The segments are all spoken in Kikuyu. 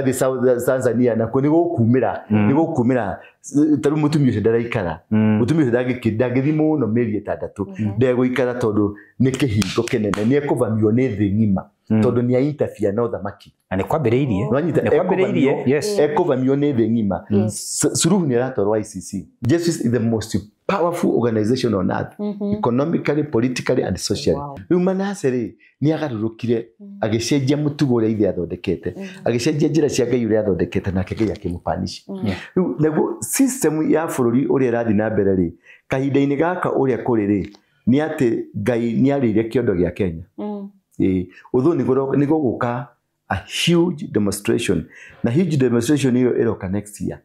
Ũgathiĩ South Tanzania nakuo nĩ gũkumĩra, nĩ gũkumĩra. Ta rĩu mũtumia ũcio ndaraikara, mũtumia ũcio ndangĩthiĩ mũno mĩeri 6, ndegũikara tondũ nĩ kĩhingo kĩnene, nĩ ekũvamio nĩ thĩ ng'ima tondũ nĩ interfere na ũthamaki. Na nĩ kwambĩrĩirie. Nĩwanyita? Nĩ kwambĩrĩirie, yes. Ekũvamio nĩ thĩ ng'ima. Suluhu nĩ aratwarwo ICC. Jesus is the most powerful organization on earth, economically, politically and socially. Rĩu Manase rĩ, nĩ agarũrũkire, agĩcenjia mũtugo ũrĩa ithe athondekete, agĩcenjia njĩra cia Ngai ũrĩa athondekete, nake Ngai akĩmũpanish. Rĩu naguo system ya bũrũri ũrĩa ĩrathiĩ na mbere rĩ, kahinda-inĩ gaka ũrĩa kũrĩ rĩ, nĩ atĩ Ngai nĩ arĩire kĩondo gĩa Kenya. Ĩĩ, ũthũ nĩ gũgũka a huge demonstration, na huge demonstration ĩyo ĩroka next year.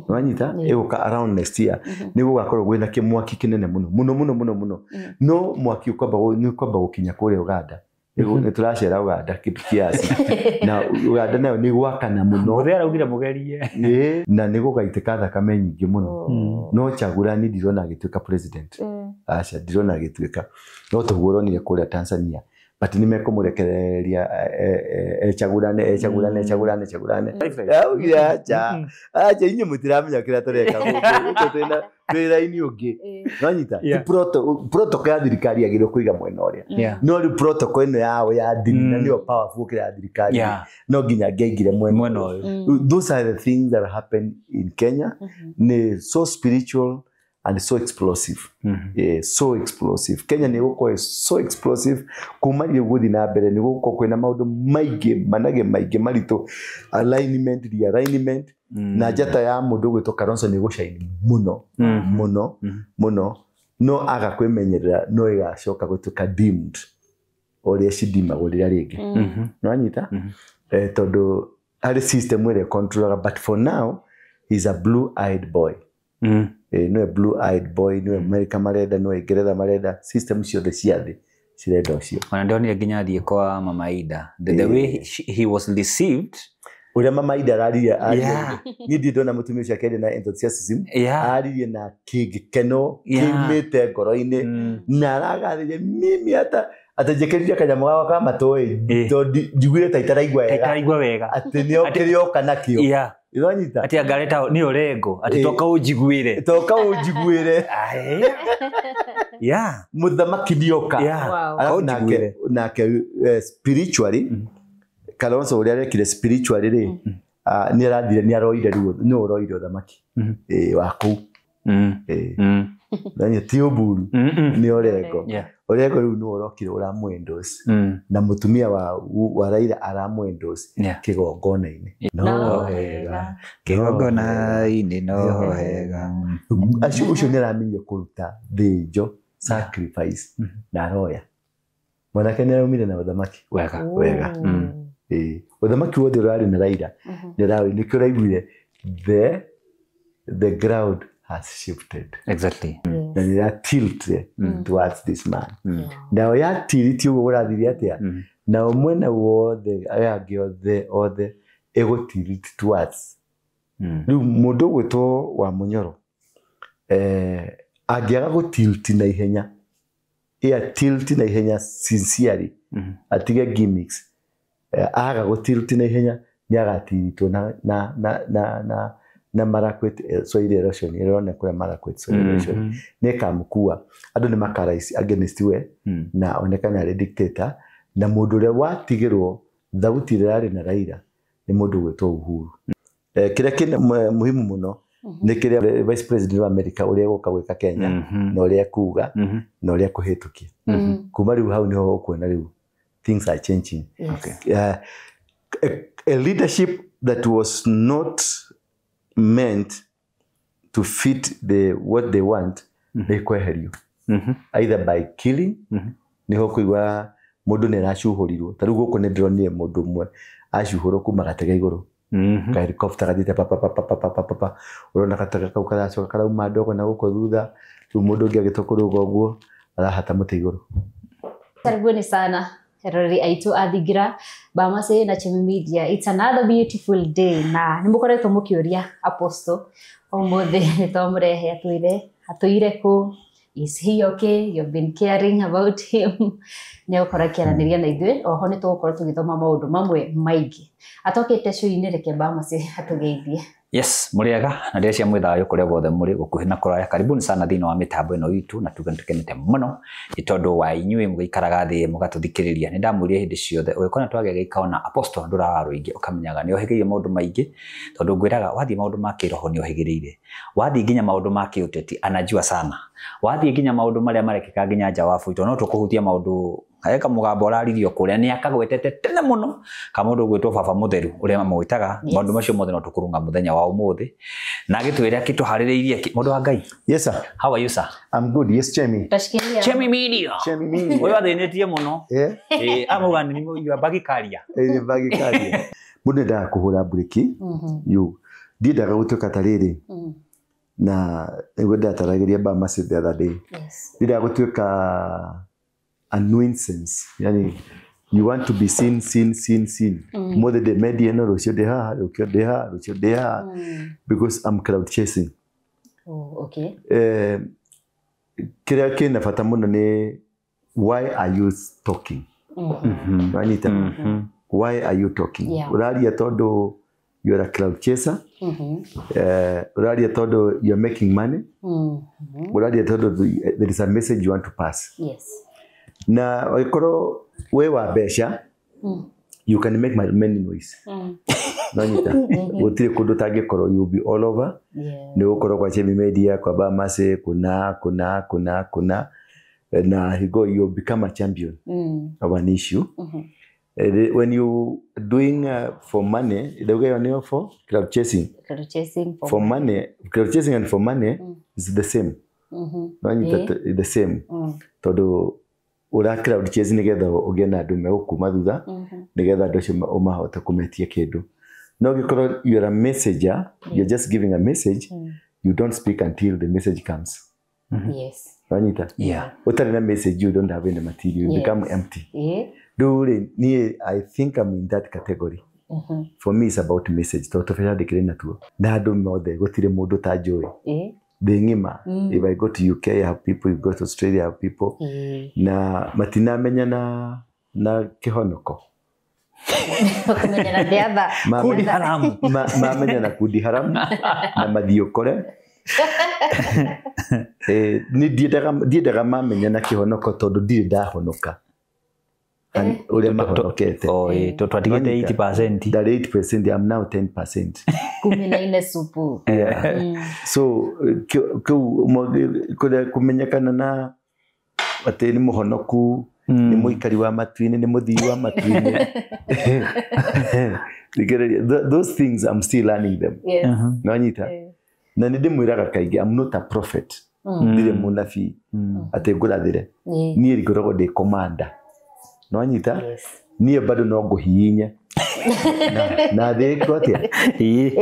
Wanyita? Ĩgũka around next year. Nĩ gũgakorwo kwĩna kĩmwaki kĩnene mũno mũno mũno mũno mũno, no mwaki ũkwamba nĩ ũkwamba gũkinya kũrĩa Uganda. Nĩ tũracera Uganda kĩndũ kiasi, na Uganda nayo nĩ gwakana mũno. Mũthee araugire mũgerie. Ĩĩ, na nĩ gũgaitĩka thakame nyingĩ mũno. No Chagulani ndirona agĩtuĩka president. Aca, ndirona agĩtuĩka, no toguo ũronire kũrĩa Tanzania, but nĩ mekũmũrekereria ecagũrane, ecagũrane, ecagũrane, ecagũrane. Augire aca, aca, inyuĩ mũtiramenya kĩrĩa tũreka gũkũ. Gũkũ twĩna twĩ raini ũngĩ, nonyita? Protocol ya thirikari yagĩrĩirwo kũiga mwena ũrĩa, no rĩu protocol ĩno yao ya ndini na nĩyo powerful gũkĩra ya thirikari, no nginya angĩaingire mwena mwena ũyũ. Ũyũ. Rĩu, those are the things that happen in Kenya. Ni so spiritual and so explosive. Yeah, so explosive. Kenya nĩ gũkorwo so explosive kuma rĩu gũthiĩ na mbere. Nĩ gũkorwo kwĩna maũndũ maingĩ manage, maingĩ maritũ, alignment, realignment, na njata ya mũndũ ũgwĩtwo Kalonzo nĩ gũcaini mũno mũno mũno, no aga kwĩmenyerera no ĩgacoka gũtuĩka dimmed ũrĩa cidimagwo rĩrĩa rĩngĩ. Nĩwanyita? Tondũ harĩ system ĩrĩa controlaga, but for now he's a blue eyed boy. Nĩwe blue eyed boy, nĩwe America marenda, nĩwe Ngeretha marenda, system ciothe cia thĩ cirenda ũcio. Ona ndonire nginya athiĩ kwa Mama Ida, the way he was received. Ũrĩa Mama Ida araririe, niĩ ndirĩ ndona mũtumia ũcio akĩaria na enthusiasm. Aririe na kĩgĩkeno kiumĩte ngoro-inĩ, na aragathĩria mimi hata atanjĩkĩrire kanyamũ gakwa ka matũ, tondũ njiguire ta itaraigua wega. Itaraigua wega. Atĩ nĩo kĩrĩa oka nakĩo. Ũranyita? Atĩ angareta nĩ Orengo, atĩ toka ũnjiguĩre. Toka ũnjiguĩre. Ae. Mũthamaki nĩoka. Alafu Ũnjiguĩre. Nake spiritually, Kalonzo ũrĩa arekire spiritually rĩ, nĩ arathire, nĩ aroire rĩu, nĩ ũroire ũthamaki wa kũu. Na ti Oburu, nĩ Orengo. Orengo rĩu nĩ ũrokire ũramũ-endorse, na mũtumia wa Raila aramũ-endorse kĩgongona-inĩ. No wega. Kĩgongona-inĩ no wega. Acio, ũcio nĩ aramenyire kũruta thĩnjo, sacrifice, na aroya mwanake nĩ araumire na ũthamaki. Wega. Wega. Ĩĩ, ũthamaki wothe ũrarĩ na Raila nĩ ũrarĩ, nĩkĩo ũraiguire the ground has shifted. Na nĩ ya tilt towards this man. Nao ya tilt ũguo ũrathire atĩa? Nao mwena wothe aya angĩ othe othe ĩgũ tilt towards. Rĩu mũndũ ũgwĩtwo wa Mũnyoro, angĩaga gũ tilt na ihenya, ĩa tilt na ihenya sincerely, atige gimmicks, aga gũ tilt na ihenya, nĩ agatiritwo na Marakwet soil erosion ĩrona kũrĩa Marakwet soil erosion nĩ ĩkamũkua. Andũ nĩ makarais against we na onekane arĩ dictator, na mũndũ ũrĩa watigĩrwo thauti ĩrĩa yarĩ na Raila nĩ mũndũ ũgwĩtwo Uhuru. Kĩrĩa kĩna muhimu mũno nĩ kĩrĩa vice president wa America ũrĩa egũka gwĩka Kenya, na ũrĩa ekuga, na ũrĩa ekũhĩtũkia. Kuma rĩu hau nĩho ũkuona rĩu things are changing. A leadership that was not meant to fit the what they want nĩ kweherio, either by killing. Niho kũigua mũndũ nĩ aracuhũrirwo. Ta rĩu gũkũ nĩ ndĩronire mũndũ ũmwe acuhũrwo kuma gatege igũrũ, ka helicopter gathiĩte pa pa pa pa pa pa pa pa pa, ũrona gatege kau karacoka karauma ndogo na gũkũ thutha. Rĩu mũndũ ũngĩ agĩtua kũrũga ũguo arahata mũtĩ igũrũ. Karibuni sana eroreri aitu athingira Bamase na Chemi Media. It's another beautiful day, na nĩ mũkoretwo mũkĩũria Apostle, ũmũthĩ nĩ twamũrehe atwĩre atũire kũ. Is he okay? You've been caring about him. Nĩ egũkorwo akĩaranĩria na ithuĩ. Oho nĩ tũgũkorwo tũgĩthoma maũndũ mamwe maingĩ. Atokĩte show-inĩ, reke Bamasi atũgeithie. Yes, mũrĩega na ndĩrecia mwĩ thayũ kũrĩa guothe mũrĩ gũkuhĩ na kũraya. Karibuni sana thĩinĩ wa mĩtambo ĩno itũ, na tuge nĩtũkenete mũno nĩ tondũ wa inyuĩ mũgĩikaraga thĩ mũgatũthikĩrĩria. Nĩ ndamwĩrire hĩndĩ ciothe ũgĩkona twagĩa gĩikaro na Apostle Ndũra Rũingĩ ũkamenyaga nĩ ohĩgĩire maũndũ maingĩ, tondũ ngwĩraga wathiĩ maũndũ ma kĩroho nĩ ohĩgĩrĩire, wathiĩ nginya maũndũ ma kĩũteti anajua sana, wathiĩ nginya maũndũ marĩa marekĩka nginya nja wa bũrũri, no tũkũhutia maũndũ eka mũgambo ũraririo kũrĩa nĩ akagwetete tene mũno ka mũndũ ũgwĩtwo baba mũtheru ũrĩa mamwĩtaga. Yes. Maũndũ macio mothe no tũkũrunga mũthenya wa ũmũthĩ na agĩtwĩre akĩtũharĩrĩirie mũndũ wa Ngai. Yes sir. How are you, sir? I'm good. Yes, Chemi. Tashikilia. Chemi Media. Chemi Media. Ũyũ athĩnĩtie mũno. Eh? Ĩ amauga nĩ you are bag carrier. Ĩ bag carrier. Mũndũ endaga kũhũra mburĩki. You ndiendaga gũtuĩka ta rĩrĩ. Na nĩguo ndataragĩria Bamasi the other day. Yes. Ndiendaga gũtuĩka a nuisance. Yani you want to be seen, seen, seen, seen. Mothe ndĩ media ĩno, rũciũ ndĩ haha, rũciũ ndĩ haha, rũciũ ndĩ haha. Because I'm crowd chasing. Oh, okay. Kĩrĩa kĩna bata mũno nĩ why are you talking? Wanyita? Why are you talking? Yeah. Ũraria tondũ you are a crowd chaser. Ũraria tondũ you are making money. Ũraria tondũ there is a message you want to pass. Yes. Na ũngĩkorwo wĩ wa mbeca, you can make many noise. Nanyita? Gũtirĩ kũndũ ũtangĩkorwo, you will be all over. Yeah. Nĩ ũgũkorwo kwa Chemi Media, kwa Bamasi, kuna kuna kuna kuna, na higo you become a champion of an issue. When you doing for money, the way you for crowd chasing. Crowd chasing for money, crowd chasing and for money is the same. Nanyita? The same. Tondũ ũra crowd chase nĩgetha ũgĩe na andũ megũkuma thutha, nĩgetha andũ acio ũmahote kũmetia kĩndũ. No ũngĩkorwo you are a messenger, you're just giving a message, you don't speak until the message comes. Yes. Wanyita? Yeah. Ũtarĩ na message, you don't have any material, you Yes. become empty. Yeah. Rĩu rĩ, niĩ I think I'm in that category. For me it's about message, tondũ tũbeca ndĩkĩrĩ natuo. Na andũ mothe gũtirĩ mũndũ ũtanjũĩ. Thĩ ng'ima. If I go to UK, I have people, you go to Australia, I have people. Na matinamenya na kĩhonoko. Kũmenya na the other. Kundi haramu. Mamenya na kundi haramu na mathiũkore. Nĩ ndiendaga mamenya na kĩhonoko tondũ ndirĩ ndahonoka ũrĩa mahonokete. Oh, twatigĩte 80%. Ndarĩ 8%, I'm now 10%. 14 supu. Yeah. So kĩu kũrĩa kũmenyekana na atĩ nĩ mũhonoku, nĩ mũikari wa matu-inĩ, nĩ mũthii wa matu-inĩ. Thikereria, those things I'm still learning them. Yes. Nonyita? Na nĩ ndĩmwĩraga kaingĩ, I'm not a prophet. Ndirĩ mũnabii atĩ ngũrathĩre. Niĩ ngoragwo ndĩ commander. Nonyita? Yes. Niĩ bado no ngũhihinye. Na thĩ ĩkwo atĩa?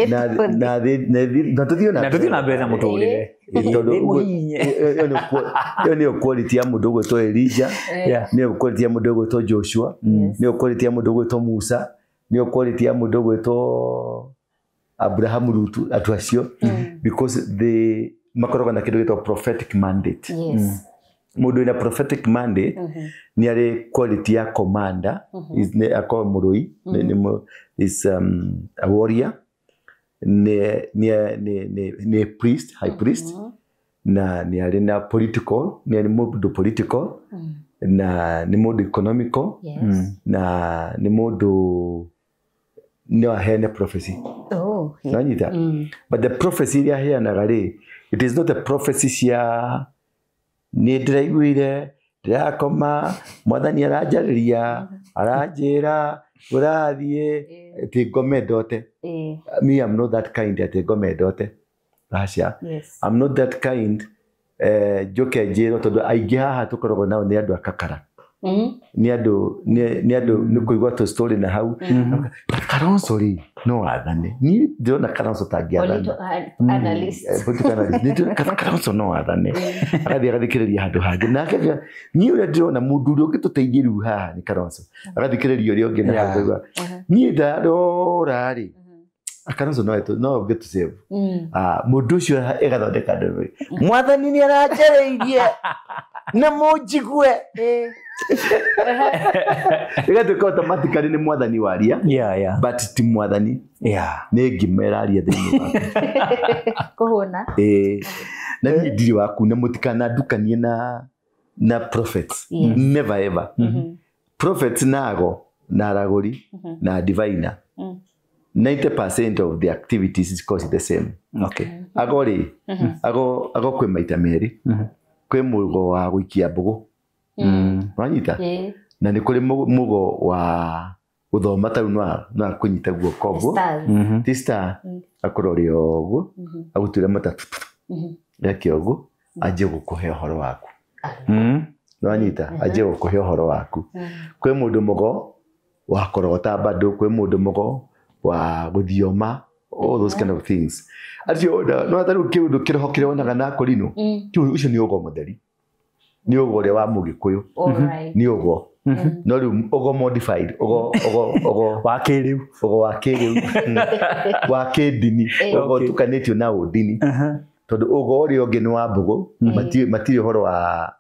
Na thĩ na tũthiĩ na Na tũthiĩ na mbere na mũtũrĩre. Tondũ Nĩ mũhihinye. ĩyo nĩyo quality ya mũndũ ũgwĩtwo Elijah, Yeah. nĩyo quality ya mũndũ ũgwĩtwo Joshua, nĩyo quality ya mũndũ ũgwĩtwo Musa, nĩyo quality ya mũndũ ũgwĩtwo Abraham Rutu, andũ acio, because they makoragwo na kĩndũ gĩtagwo prophetic mandate. Yes. Mũndũ wĩna prophetic mandate nĩ arĩ quality ya commander, is nĩ akoragwo mũrũi, is a warrior, nĩ priest, high priest, na nĩ arĩ na political, nĩ arĩ mũndũ political, na nĩ mũndũ economical, Yes. na nĩ mũndũ no aheane prophecy. Oh, yeah. Nanyita? But the prophecy iria aheanaga rĩ, it is not a prophecy cia nĩ ndĩraiguire ndĩrakoma mwathani aranjarĩria aranjĩra ũrathiĩ atĩ ngome ndote. Me, I'm not that kind atĩ ngome ndote. Aca. Yes. I'm not that kind njoke njĩrwo tondũ aingĩ haha tũkoragwo nao nĩ andũ akakara. Nĩ andũ nĩ kũigua tũ story na hau. Kalonzo rĩ no athane. Niĩ ndĩrona Kalonzo tangĩathana. Analyst. Political analyst. Nĩ ndĩrona Kalonzo no athane. Agathiĩ agathikĩrĩria handũ hangĩ. Nake niĩ ũrĩa ndĩrona mũndũ ũrĩa ũngĩtũteithia rĩu haha nĩ Kalonzo. Agathikĩrĩria ũrĩa ũngĩ na hau. Niĩ ndarora rĩ, Kalonzo no ũngĩtũsave. Mũndũ ũcio ĩgathondeka ndũmĩrĩri, mwathani nĩ aranjarĩirie na mũnjigue. Ĩgatuĩka automatically nĩ mwathani waria. Yeah. But ti mwathani. Yeah. Nĩ ngima ĩraria thĩinĩ waku. Kũhũna. Na niĩ ndirĩ waku na mũtikanandukanie na prophets. Yes. Never ever. Prophets nago na aragũri na diviner. 90% of the activities is cause the same. Okay. Ago rĩ, ago kwĩ maita merĩ. Kwĩ mũgo wa gũikia mbũgũ. Wanyita? Na nĩ kũrĩ mũgo wa gũthoma ta rĩu no akũnyita guoko ũguo. Ti star. Akũrore ũguo, agũtuĩre mata eke ũguo, anjie gũkũhe ũhoro waku. Wanyita? Anjie gũkũhe ũhoro waku. Kwĩ mũndũ mũgo wa kũrogota bado, kwĩ mũndũ mũgo wa gũthioma, all those kind of things. Acio no ta rĩu kĩũndũ kĩroho kĩrĩa wonaga na kũrinũ, kĩu ũcio nĩ ũgo mũtheri. Nĩ ũgo ũrĩa wa mũgĩkũyũ. Nĩ ũgo. No rĩu ũgo modified, ũgo wa kĩrĩu, ũgo wa kĩrĩu, wa kĩndini, ũgo ũtukanĩtio na ũndini. Tondũ ũgo ũrĩa ũngĩ nĩ wa mbũgũ, matirĩ ũhoro wa,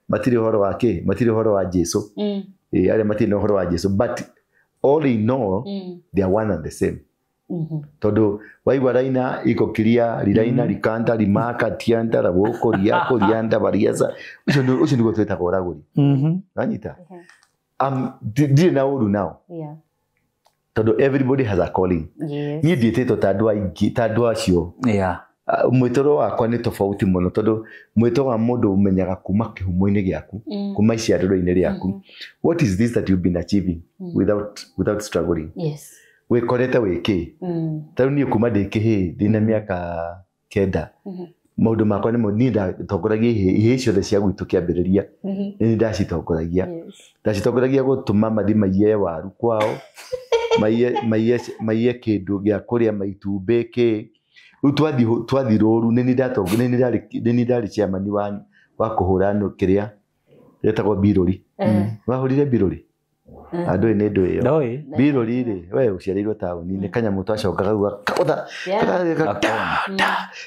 matirĩ ũhoro wa kĩ, matirĩ ũhoro wa Jesu. Arĩa matirĩ na ũhoro wa Jesu, but all in all, they are one and the same. Tondũ waigua raina iko kiria, riraina, rikanda, rimaka, tianda, raboko, riako, rianda, bariaca. Ũcio nĩguo twĩtaga ũragũri. Wanyita? Ndirĩ na ũru nao. Tondũ everybody has a calling. Niĩ ndiĩtĩtwo ta andũ aingĩ, ta andũ acio. Mwĩtoro wakwa nĩ tofauti mũno tondũ mwĩtoro wa mũndũ ũmenyaga kuma kĩhumo-inĩ gĩaku, kuma iciarĩro-inĩ rĩaku. What is this that you've been achieving without struggling? Yes. Wĩkorete wĩ kĩ? Ta rĩu niĩ kuma ndĩ kĩhĩĩ, ndĩna mĩaka 9. Maũndũ makwa nĩmo niĩ ndatongoragia ihĩĩ ciothe cia gwitũ kĩambĩrĩria. Nĩ ndacitongoragia. Ndacitongoragia gũtũma mathiĩ maiye waru kwao, maiye kĩndũ gĩa kũrĩa, maitumbĩ kĩ. Rĩu twathiĩ rũru, nĩ niĩ ndarĩ chairman wa kũhũra kĩrĩa gĩtagwo mbirũri. Wahũrire mbirũri? Andũ nĩ ndũ ĩyo. Mbirũri rĩ, we ũciarĩirwo taũni-inĩ, kanyamũ twacokaga gakagũtha,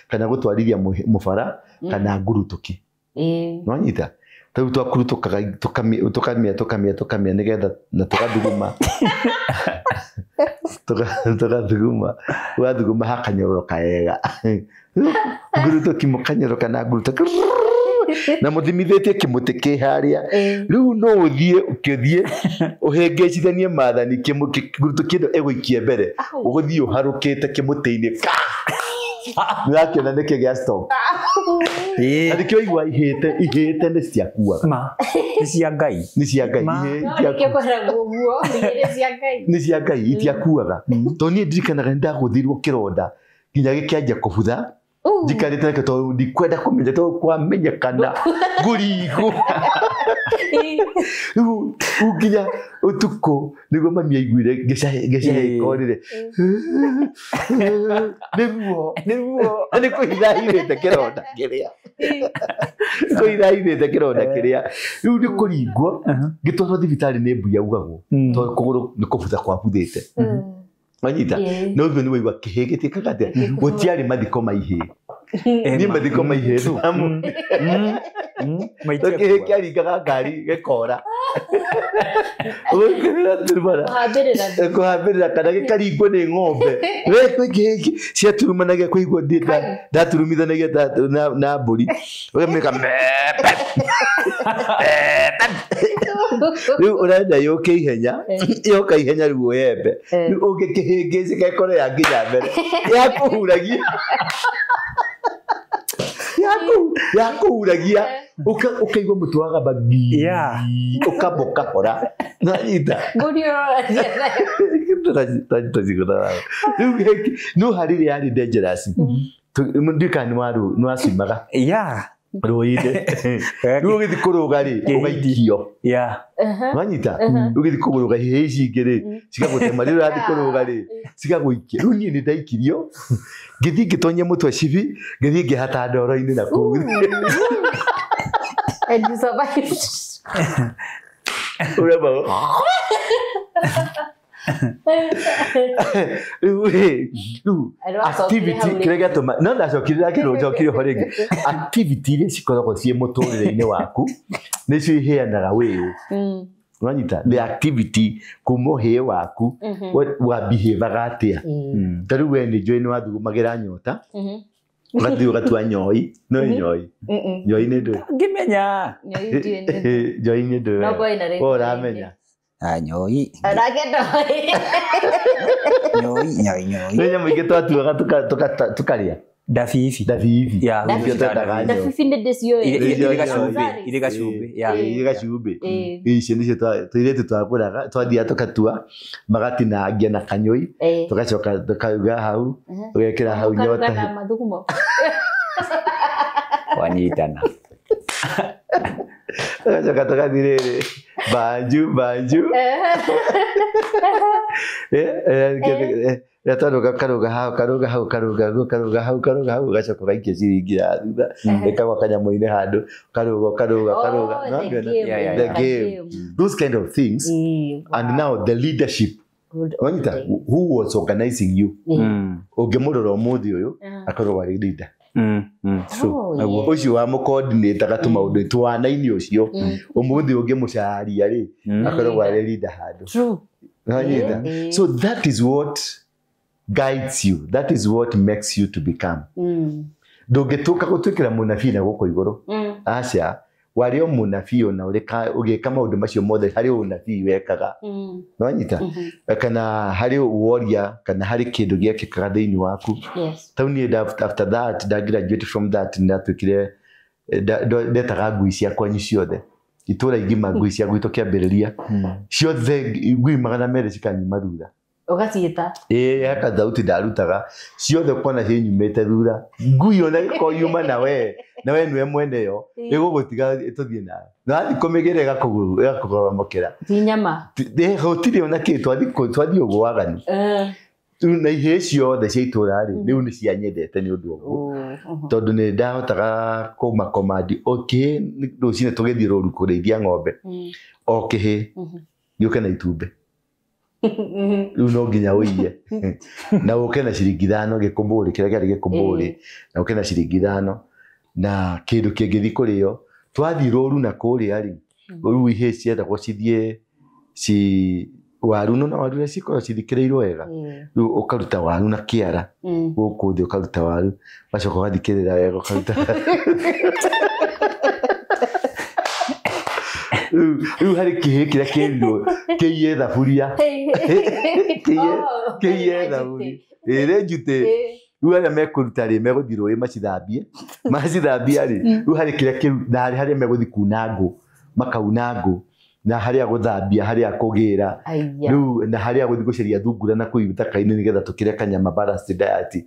kana gũtwarithia mũbara, kana ngurutũki. Nĩwanyita? Ta rĩu twakurutũkaga, tũkamĩa, tũkamĩa, tũkamĩa nĩgetha na tũgathuguma. Tũgathuguma. Ũgathuguma hakanyororoka wega. Ngurutũki mũkanyoroka na ngurutũki. Na mũthimithĩtie kĩmũtĩ kĩ harĩa. Rĩu no ũthiĩ ũkĩthiĩ ũhĩngĩcithanie maathani ngurutũki ĩno ĩgũikie mbere. Ũgũthiĩ ũharũkĩte kĩmũtĩ-inĩ. Nĩũrakĩona nĩkĩ gĩa stop. Na nĩkĩo waigua ihĩte nĩ ciakuaga. Nĩ cia Ngai. Nĩ cia Ngai. Nĩ cia Ngai itiakuaga. Tondũ niĩ ndirikanaga nĩ ndagũthirwo kĩronda nginya gĩkĩanjia kũbutha. Njikarĩte nakĩo tondũ ndikwenda kũmenya tondũ kwamenyekana ngũringwo. Rĩu nginya ũtukũ nĩguo mami aiguire ngĩcahĩka rĩrĩ. Nĩ ruo, nĩ ruo. Na nĩ kũhithahithĩte kĩronda kĩrĩa. Kũhithahithĩte kĩronda kĩrĩa. Rĩu nĩ kũringwo, ngĩtwarwo thibitarĩ nĩ mbui yaugagwo. Tondũ kũgũrũ nĩ kũbutha kwabuthĩte. Wanyita? No ũguo nĩ waigua kĩhĩ gĩtiĩkaga atĩa? Gũtiarĩ mathiko ma ihĩĩ. Niĩ mathiko ma ihĩĩ kĩhĩ kĩaringaga ngari gĩkora. Kũhambĩrĩra kana gĩkaringwo nĩ ng'ombe. We kwĩ kĩhĩ ciaturumanagia kũigua ndaturumithanagia na mbũri. Ũkamĩka mepe. Rĩu ũrenda yũke ihenya, yoka ihenya rĩu ũyembe. Rĩu ũngĩkĩhĩngĩcĩka ĩkorwo ya nginya mbere. Yakũhuragia. Yakũhuragia. Ũkaigua mũtwe wagamba ngii. Ũkamba ũkahora. Nanyita. Rĩu no harĩ rĩrĩa yarĩ dangerous. Ndiũĩ kana nĩ wacimaga. Rũĩ-inĩ. Rĩu ũgĩthiĩ kũrũga rĩ, ũgaikio. Wanyita? Ũgĩthiĩ kũrũga ihĩĩ ici ingĩ rĩ, cigagũtema. Rĩu ũrathiĩ kũrũga rĩ, cigagũikia. Rĩu niĩ nĩ ndaikirio, ngĩthiĩ ngĩtonyia mũtwe cibi, ngĩthiĩ ngĩhata ndoro-inĩ na kũu. And you survived. Ũrema. Rĩu activity kĩrĩa gĩatũma no ndacokire ndakĩrwo njokire ho rĩngĩ activity iria cikoragwo ciĩ mũtũrĩre-inĩ waku nĩcio iheanaga wĩũ. Ũranyita the activity kuma ũhĩĩ waku wa behavior atĩa. Ta rĩu we nĩ njũĩ nĩ wathugumagĩra nyota ũgathiĩ ũgatua nyoi no nyoi nyoi nĩ ndũĩ ngĩmenya nyoi nĩ ndũĩ we ũramenya nyoi nyoi nyoi nyoi nĩ nyamũ ingĩ twatuaga tukarĩa ndabibi ndabibi ndabibi nĩ ndĩciũĩ irĩ gacumbĩ irĩ gacumbĩ icio nĩcio tũirĩtu twagũraga twathiaga tũkatua magatinangia na kanyũi tũgacoka tũkauga hau ũgekĩra hau nyota mathugumo wanyitana tũgacoka tũgathiĩ rĩrĩ banju banju twaruga karuga hau karuga hau karuga hau karuga hau karuga hau ugacoka ũgaikia ciringi ya thutha ĩkagwa kanyamũ-inĩ handũ karuga karuga karuga the game those kind of things. And now the leadership wanyita who was organizing you ũngĩmũrora ũmũthĩ ũyũ akorwo arĩ leader ũcio wa mũcoordinate agatũma ũndũ twana-inĩ ũcio ũmũthĩ ũngĩmũcaria rĩ akorwo arĩ leader handũ. So that is what guides you. That is what makes you to become. Ndũngĩtũka gũtuĩkĩra mũnabii na gũkũ igũrũ. Aca, warĩ o mũnabii ona ũgĩka maũndũ macio mothe harĩ ũnabii wekaga. Nĩwanyita? Kana harĩ warrior, kana harĩ kĩndũ gĩekĩkaga thĩinĩ waku. Tau niĩ after that, nda graduate from that, ndatuĩkire ndetaga ngui ciakwa ciothe. Itũra igima ngui cia gwitũ kĩambĩrĩria. Ciothe ngui 200 cikanyuma thutha. Ũgaciĩta? Ĩĩ haka thauti ndarutaga ciothe kona cinyumĩte thutha ngui ona ĩkorwo yuma na we nĩwe mwene yo ĩgũgũtiga tũthiĩ nayo na wathiĩ kũmĩgĩra ĩgakũgoromokera ti nyama gũtirĩ ona kĩ twathiĩ ũguo waganu na ihĩĩ ciothe cia itũra rĩ rĩu nĩ cianyendete nĩ ũndũ ũguo tondũ nĩ ndahotaga kũmakomandi o kĩhĩ rũcinĩ tũgĩthiĩ rũru kũrĩithia ng'ombe o kĩhĩ gĩũke na itumbĩ rĩu no nginya ũiye na ũke na ciringi 5 gĩkũmbũrĩ kĩrĩa kĩarĩ gĩkũmbũrĩ na ũke na ciringi 5 na kĩndũ kĩngĩthiĩ kũrĩo twathiĩ rũru na kũrĩa rĩ rĩu ihĩĩ ciendagwo cithiĩ ci waru no na waru iria cikoragwo cithikĩrĩirwo wega rĩu ũkaruta waru na kĩara gũkũ thĩ ũkaruta waru ũgacoka ũgathikĩrĩra wega ũkaruta rĩu harĩ kĩhĩ kĩrĩa kĩrirwo kĩiye thaburia kĩiye thaburia ĩrĩ njutĩ rĩu arĩa mekũruta rĩ megũthiĩ rũĩ macithambie macithambia rĩ rĩu harĩ kĩrĩa kĩru na harĩ harĩa megũthiĩ kuna ngũ makauna ngũ na harĩa gũthambia harĩa kũgĩra rĩu na harĩa gũthiĩ gũcaria thungura na kũu gĩthaka-inĩ nĩgetha tũkĩre kanyama balanced diet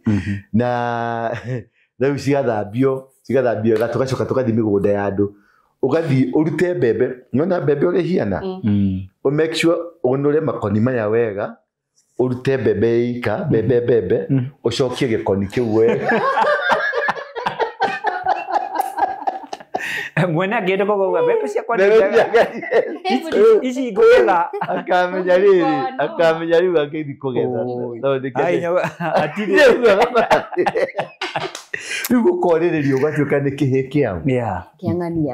na rĩu cigathambio cigathambio tũgacoka tũgathiĩ mĩgũnda ya andũ ũgathiĩ ũrute mbembe nĩwona mbembe ũrĩa ĩhiana ũ make sure ũnũre makoni maya wega ũrute mbembe ika mbembe mbembe ũcokie gĩkoni kĩu wega mwene angĩenda kũgũra mbembe ciakwa ici ngũgetha akamenya rĩrĩ akamenya rĩu akĩthi kũgetha rĩu gũkorĩrĩria ũgatuĩka nĩ kĩhĩ kĩao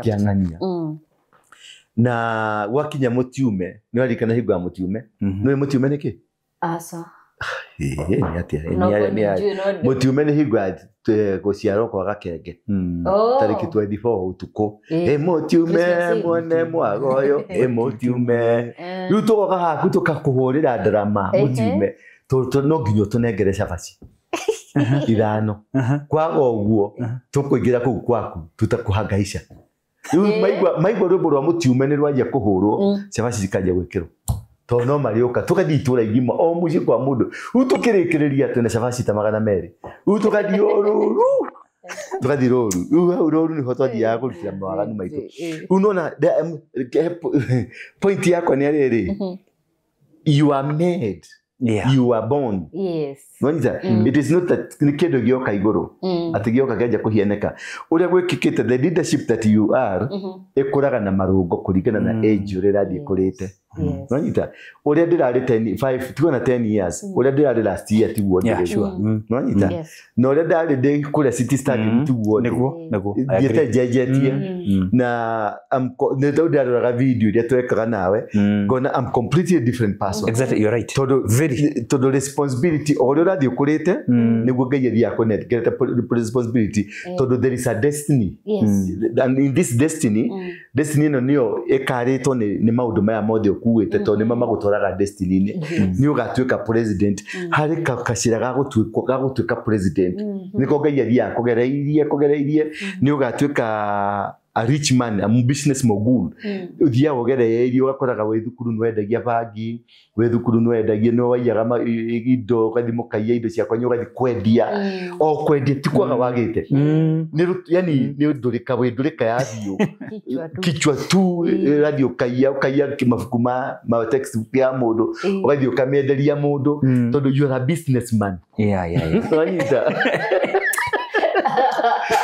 kĩang'ania na gwakinya mũtiume nĩ waririkana hingo ya mũtiume nĩũĩ mũtiume nĩ kĩ aca nĩ atĩa mũtiume nĩ hingo ya gũciarwo kwa gakenge tarĩki 24 ũtukũ ĩ mũtiume mwene mwagoyo ĩ mũtiume rĩu tũgoka haku tũkakũhũrĩra ndarama mũtiume no nginya ũtũnengere cabaci 5 kwaga ũguo tũkũingĩra kũu kwaku tũtakũhangaica rĩu maigua rwĩmbo rwa mũtiume nĩ rwanjia kũhũrwo cabaci cikanjia gwĩkĩrwo tondũ no marĩũka tũgathiĩ itũra igima o mũciĩ kwa mũndũ rĩu tũkĩrĩkĩrĩria twĩna cabaci ta 200 rĩu tũgathiĩ rũru tũgathiĩ rũru rĩu hau rũru nĩho twathiaga kũrutĩra mawaganu maitũ rĩu nona point yakwa nĩ rĩrĩ you are made. You are born. Yes. It is not that nĩ kĩndũ gĩoka igũrũ atĩ gĩoka kĩanjia kũhianĩka ũrĩa gwĩkĩkĩte the leadership that you are ĩkũraga na marũngo kũringana na age ũrĩa ĩrathiĩ ĩkũrĩte. Nwanyita ũrĩa ndĩrarĩ 10 5 tigona 10 years ũrĩa ndĩrarĩ last year tiguo ndĩrĩ. Nwanyita na ũrĩa ndarĩ ndĩ kũrĩa City Stadium tiguo nĩguo nĩguo thiĩte njenjetie na nĩ tondũ ndĩraroraga video iria twekaga nawe ngona I'm completely different person. Exactly, you're right. Tondũ tondũ responsibility o ũrĩa ũrathiĩ ũkũrĩte nĩguo Ngai athiaga kũnengerete responsibility tondũ there is a destiny. And in this destiny, destiny ĩno nĩyo ĩkarĩtwo nĩ maũndũ maya mothe ũkuĩte tondũ nĩmo magũtwaraga destiny-inĩ. Nĩ ũgatuĩka president harĩ kacĩra ga gũtuĩka president nĩko Ngai athiaga kũgereirie nĩ ũgatuĩka a rich man, a business mogul. Ũthiaga ũgereirie ũgakoraga wĩ thukuru nĩ wendagia bangi, wĩ thukuru nĩ wendagia nĩ waiyaga indo ũgathiĩ mũkaiya indo ciakwa nĩ ũgathiĩ kwendia o kwendia ti kwaga wagĩte yani nĩ ndũrĩka wĩ ndũrĩka ya biũ kichwa tu ũrathiĩ ũkaiya ũkaiya mabuku ma textbook ya mũndũ ũgathiĩ ũkamĩenderia mũndũ tondũ you are a businessman. Yeah.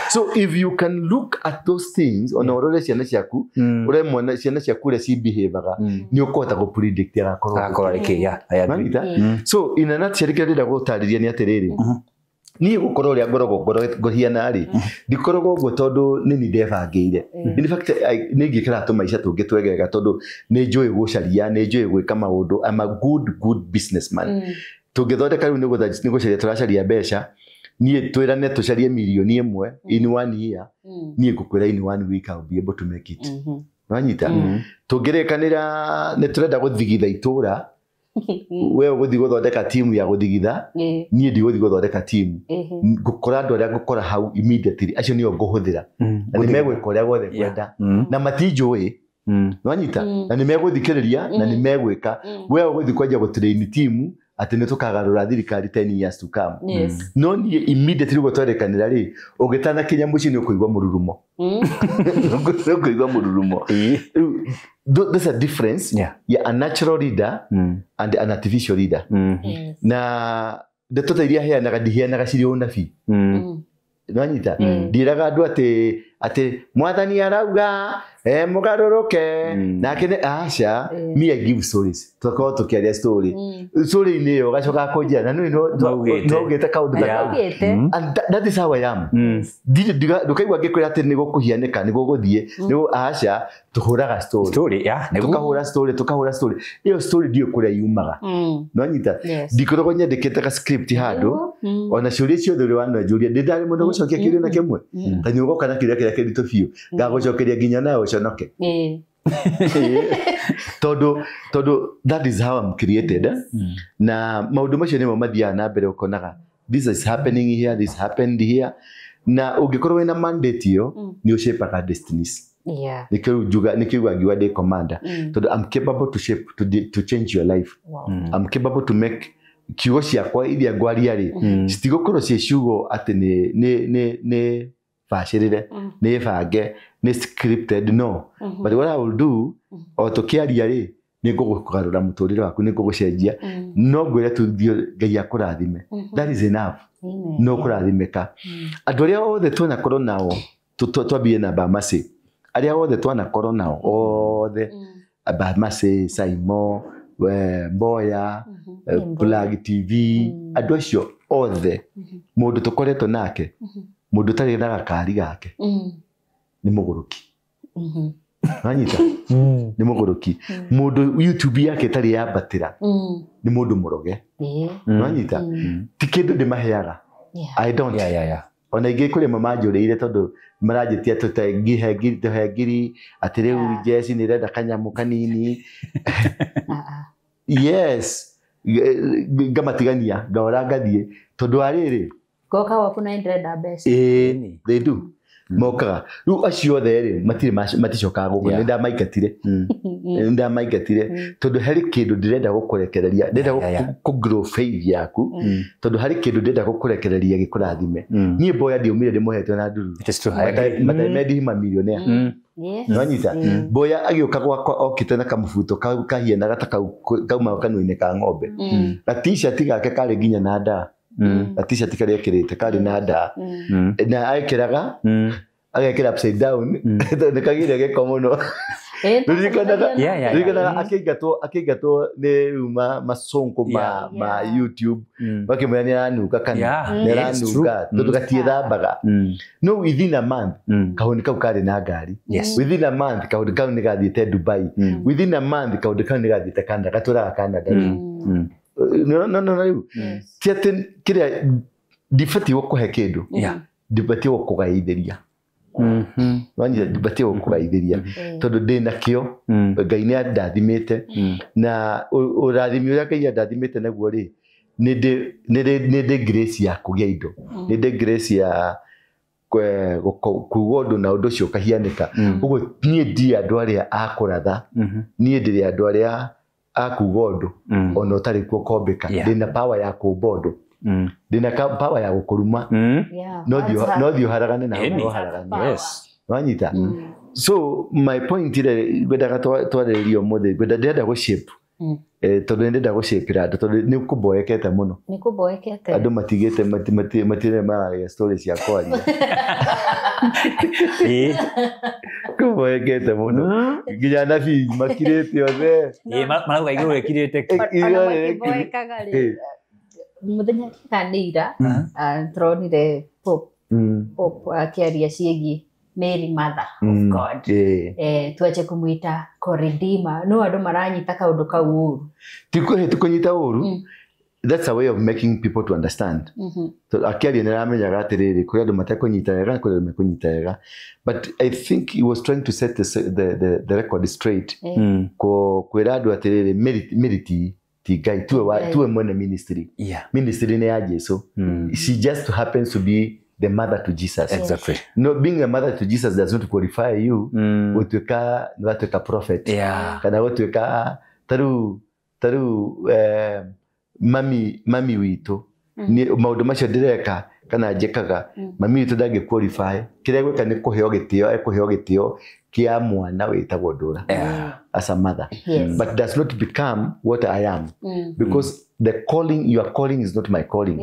So if you can look at those things ona urore ciana ciaku ure mwana ciana ciaku uria ci behavior ni ukota go predict agakorwo riki. Yeah, I agree. So in a nutshell kira ndira gutariria ni atiriri ni gukorwo uria ngoragwo ngohiana ri ndikoragwo uguo tondu ni ni ndebangĩire. In fact ni ngĩkĩra tũmaica tũngĩ twegega tondu ni njũĩ gũcaria ni njũĩ gwĩka maũndũ. I'm a good businessman. Tũngĩthondeka rĩu nĩ gũcaria tũracaria mbeca niĩ twĩrane tũcarie mirioni ĩmwe in 1 year niĩ ngũkwĩra in 1 week I'll be able to make it. Wanyita tũngĩrĩkanĩra nĩ tũrenda gũthigitha itũra we ũgũthiĩ gũthondeka timu ya gũthigitha niĩ ndigũthiĩ gũthondeka timu ngũkora andũ arĩa ngũkora hau immediately acio nĩo ngũhũthĩra na nĩ megwĩka ũrĩa guothe ngwenda na matinjũĩ. Wanyita na nĩ megũthikĩrĩria na nĩ megwĩka. We ũgũthiĩ kwanjia gũtrain timu atĩ nĩ tũkagarũra thirikari 10 years to come. No niĩ immediately ũguo twerekanĩra rĩ ũgĩtanakinya mũciĩ nĩ ũkũigua mũrurumo. Nĩ ũkũigua mũrurumo. There's a difference. Yeah, a natural leader and an artificial leader. Na ndeto ta iria heanaga ndiheanaga cirĩ ũnabii. Nwanyita ndiraga andũ atĩ mwathani arauga mũgarũrũke nake nĩ aca. Me I give stories tũkorwo tũkĩaria story story-inĩ ĩyo ũgacoka kũnjĩra na nĩ no ũgĩte kaũndũ ta kau. And that is how I am. Ndũkaigua ngĩkwĩra atĩ nĩ gũkũhianĩka nĩ gũgũthiĩ nĩ aca tũhũraga story tũkahũra story tũkahũra story ĩyo story ndiũĩ kũrĩa yumaga. Nwanyita ndikoragwo nyandĩkĩte ka script handũ ona ciũria ciothe ũrĩa wananjũria ndĩ ndarĩ mũno gũcokia kĩũria na kĩmwe ta nĩ ũgoka na kĩũria kĩrĩa kĩritũ biũ ngagũcokeria nginya nawe ũconoke. Tondũ that is how I'm created. Na maũndũ macio nĩmo mathiaga na mbere ũkonaga this is happening here, this happened here. Na ũngĩkorwo wĩna mandate ĩyo nĩ ũshapaga destinies. Nĩkĩo njuga nĩkĩo ngiuga ndĩ commander tondũ I'm capable to shape to change your life. I'm capable to make kiugo ciakwa iria ngwaria rĩ citigũkorwo ciĩ ciugo atĩ nĩ bacĩrĩre nĩ bange nĩ scripted no. But what I will do o tũkĩaria rĩ nĩ ngũgũgarũra mũtũrĩre waku nĩ ngũgũcenjia no ngwĩre tu Ngai akũrathime. That is enough. No kũrathimĩka. Andũ arĩa othe twanakorwo nao twambie na Bamasi arĩa othe twanakorwo nao othe Bamasi, Saimo, Mboya, Plug TV andũ acio othe mũndũ tũkoretwo nake mũndũ ũtarĩ na gakari gake nĩ mũgũrũki. Wanyita nĩ mũgũrũki. Mũndũ YouTube yake ĩtarĩ yambatĩra nĩ mũndũ mũroge. Wanyita ti kĩndũ ndĩmaheaga. I don't. Ona ingĩ kũrĩ mamanjũrĩire tondũ maranjĩtia tũhe ngiri atĩ rĩu jeci nĩ ĩrenda kanyamũ kanini. Yes, ngamatigania ngahora ngathiĩ tondũ wa rĩrĩ goka waku na ndĩrenda mbeca. They do. Mokaga rĩu acio othe rĩ matirĩ maticokaga gũkũ. Nĩ ndamaingatire. Nĩ ndamaingatire tondũ harĩ kĩndũ ndĩrenda gũkũrekereria ndĩrenda kũ grow faith yaku tondũ harĩ kĩndũ ndĩrenda gũkũrekereria gĩkũrathime. Niĩ Mboya ndiumire ndĩmũhete na ndururu. But I made him a millionaire. Nwanyita Mboya agĩũka gwakwa okĩte na kamũbuto kahianaga ta kauma kanua-inĩ ka ng'ombe. Ga t-shirt gake karĩ nginya na ndaa. Ga t-shirt karĩa ekĩrĩte karĩ na ndaa na ekĩraga agekĩra upside down tondũ nĩ kagĩire gĩko mũno. Ririkanaga akĩingatwo nĩ rĩu masonko ma YouTube makĩmwĩra nĩ aranuka kana nĩ aranuka tondũ gatiĩthambaga. No within a month kahũni kau karĩ na ngari. Within a month kahũni kau nĩ gathiĩte Dubai. Within a month kahũni kau nĩ gathiĩte Canada, gatũraga Canada. No rĩu ti atĩ kĩrĩa ndibatiĩ gũkũhe kĩndũ, ndibatiĩ gũkũgaithĩria. Ndibatiĩ gũkũgaithĩria tondũ ndĩ nakĩo, Ngai nĩ andathimĩte, na ũrathimi ũrĩa Ngai andathimĩte naguo rĩ, nĩ ndĩ grace ya kũgĩa indo, nĩ ndĩ grace ya kuga ũndũ na ũndũ ũcio ũkahianĩka. Ũguo niĩ ndirĩ andũ arĩa a kũratha, niĩ ndĩrĩ andũ arĩa a kuga ũndũ ona ũtarĩ kuo ũkombĩka. Ndĩna power ya kũmba ũndũ, ndĩna power ya gũkũruma, no thiĩ ũharagane na ũharagane. Wanyita? So my point ĩrĩa ngwendaga twarĩrĩrie ũmũthĩ, ndĩrenda gũ-shape, tondũ nĩ ndĩrenda gũ-shape-ĩra andũ, tondũ nĩ kũmboekete mũno. Nĩ kũmboekete. Andũ matigĩte matirĩ mararĩa story cia kwaria. Kũmboekete mũno. Nginya anabii makirĩte othe. Marauga igũrũ rĩkirĩte ki. Ona makĩmboekaga rĩ, mũthenya kana nĩ ira, tũronire Pope akĩaria ciĩgiĩ Mary Mother of God. Tuache kumuita co-redeemer. No andũ maranyita kaũndũ kau ũru. Ti kũnyita ũru. That's a way of making people to understand. So akĩaria nĩ aramenyaga atĩrĩrĩ, kũrĩ andũ matekũnyita wega, kũrĩ andũ mekũnyita wega. But I think he was trying to set the record straight. Kwĩra andũ atĩrĩrĩ, Mary ti Ngai, tuwe mwene ministry. Ministry nĩ ya Jesu. She just happens to be the mother to Jesus. Exactly. No, being a mother to Jesus does not qualify you. Gũtuĩka prophet. Kana gũtuĩka tarĩu mami witũ. Maũndũ macio ndĩreka kana njĩkaga, mami witũ ndangĩ qualify. Kĩrĩa gwĩka nĩ kũheo gĩtĩo, ekũheo gĩtĩo kĩa mwana wĩtagwo Ndũra as a mother. But does not become what I am. Because the calling, your calling is not my calling.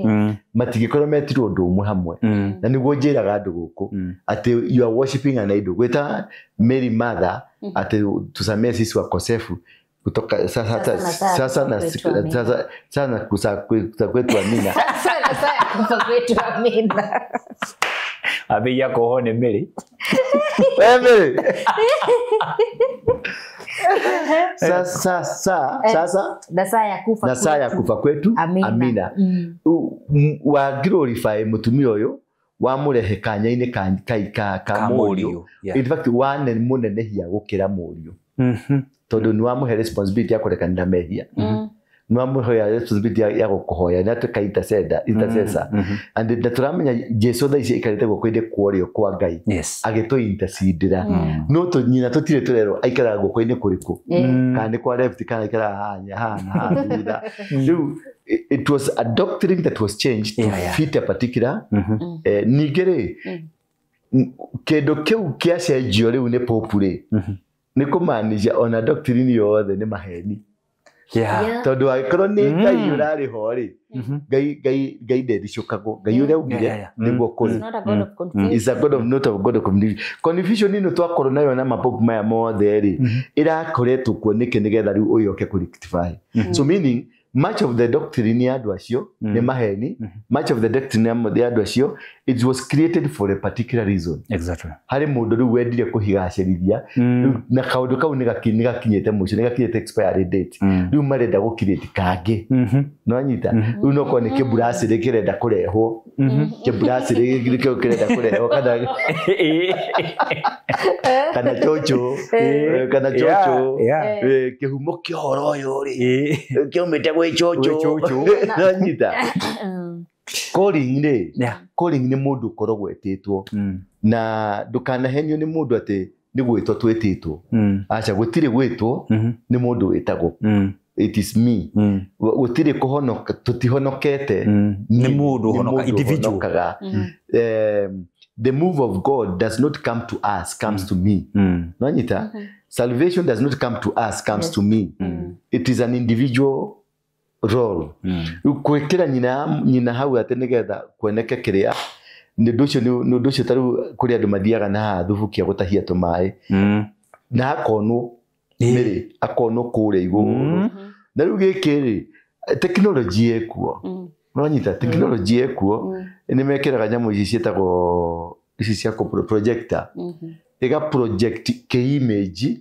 Matingĩkorwo metirwo ũndũ ũmwe hamwe. Na nĩguo njĩraga andũ gũkũ atĩ you are worshiping an idol. Gwĩta Mary mother atĩ tusamee sisi wakosefu kutoka sasa na sana kwetu amina. Sasa kufa kwetu amina. Abiya koho ni Mary. Mary. Sasa na saa ya kufa kwetu amina. Wa glorify mutumia ũyũ, wamũrehe kanya-inĩ ka mũriũ. In fact, wane mũnenehia gũkĩra mũriũ. Tondũ nĩ wamũhe responsibility ya kũrekanĩra mehia. Nĩ wamũhe responsibility ya gũkũhoya, nĩ atuĩka intercessor. And na tũramenya Jesu thaa ici aikarĩte guoko-inĩ kwa ũrĩo kwa Ngai. Agĩtũ-intercedera. No nyina tũtirĩ tũrerwo aikaraga guoko-inĩ kũrĩkũ. Kana nĩ kwa left, kana aikaraga haha na haha thutha. Rĩu it was a doctrine that was changed to fit a particular. Ningĩ rĩ, kĩndũ kĩu kĩacenjio rĩu nĩ Pope rĩ, nĩ kũmaanisha ona doctrine yothe nĩ maheni. Tondũ angĩkorwo nĩ Ngai ũrarĩ ho rĩ, Ngai ndericũkagwo. Ngai ũrĩa augire nĩguo kũrĩ. It's a God of not a God of confusion. Confusion ĩno twakorwo nayo na mapopu maya mothe rĩ, ĩrakoretwo kuo nĩkĩ nĩgetha rĩu ũyũ oke kũ rectify. So meaning much of the doctrine ya andũ acio nĩ maheni. Much of the doctrine ya andũ acio, it was created for a particular reason. Exactly. Harĩ mũndũ rĩu wendire kũhigacĩrithia, na kaũndũ kau nĩ gakinyĩte mũico, nĩ gakinyĩte expiry date. Rĩu marenda gũ-create kangĩ. Nĩwanyita? Rĩu no korwo nĩ kĩmburacĩrĩ kĩrenda kũrehwo. Kĩmburacĩrĩ nĩkĩo kĩrenda kũrehwo kana cũcũ, kana cũcũ. Kĩhumo kĩa ũhoro ũyũ rĩ, kĩaumĩte gwĩ cũcũ. Nĩwanyita? Calling rĩ, calling nĩ mũndũ ũkoragwo etĩtwo. Na ndũkanahenio nĩ mũndũ atĩ nĩ gwĩtwo twĩtĩtwo. Aca, gũtirĩ gwĩtwo, nĩ mũndũ wĩtagwo. It is me. Gũtirĩ kũhonoka, tũtihonokete. Nĩ mũndũ ũhonoka, individual. The move of God does not come to us, comes to me. Nanyita? Salvation does not come to us, comes to me. It is an individual role. Kwĩkĩra nyina hau atĩ nĩgetha kuoneke kĩrĩa, nĩ ũndũ ũcio tarĩu kũrĩ andũ mathiaga na haha thubukia gũtahia tũmaĩ. Na akonwo mĩrĩ akonwo kũrĩa igũrũ. Na rĩu gĩkĩ rĩ technology ĩkuo. Ũranyita technology ĩkuo nĩ mekĩraga nyamũ ici ciĩtagwo ici cia projector. Ĩga project kĩ image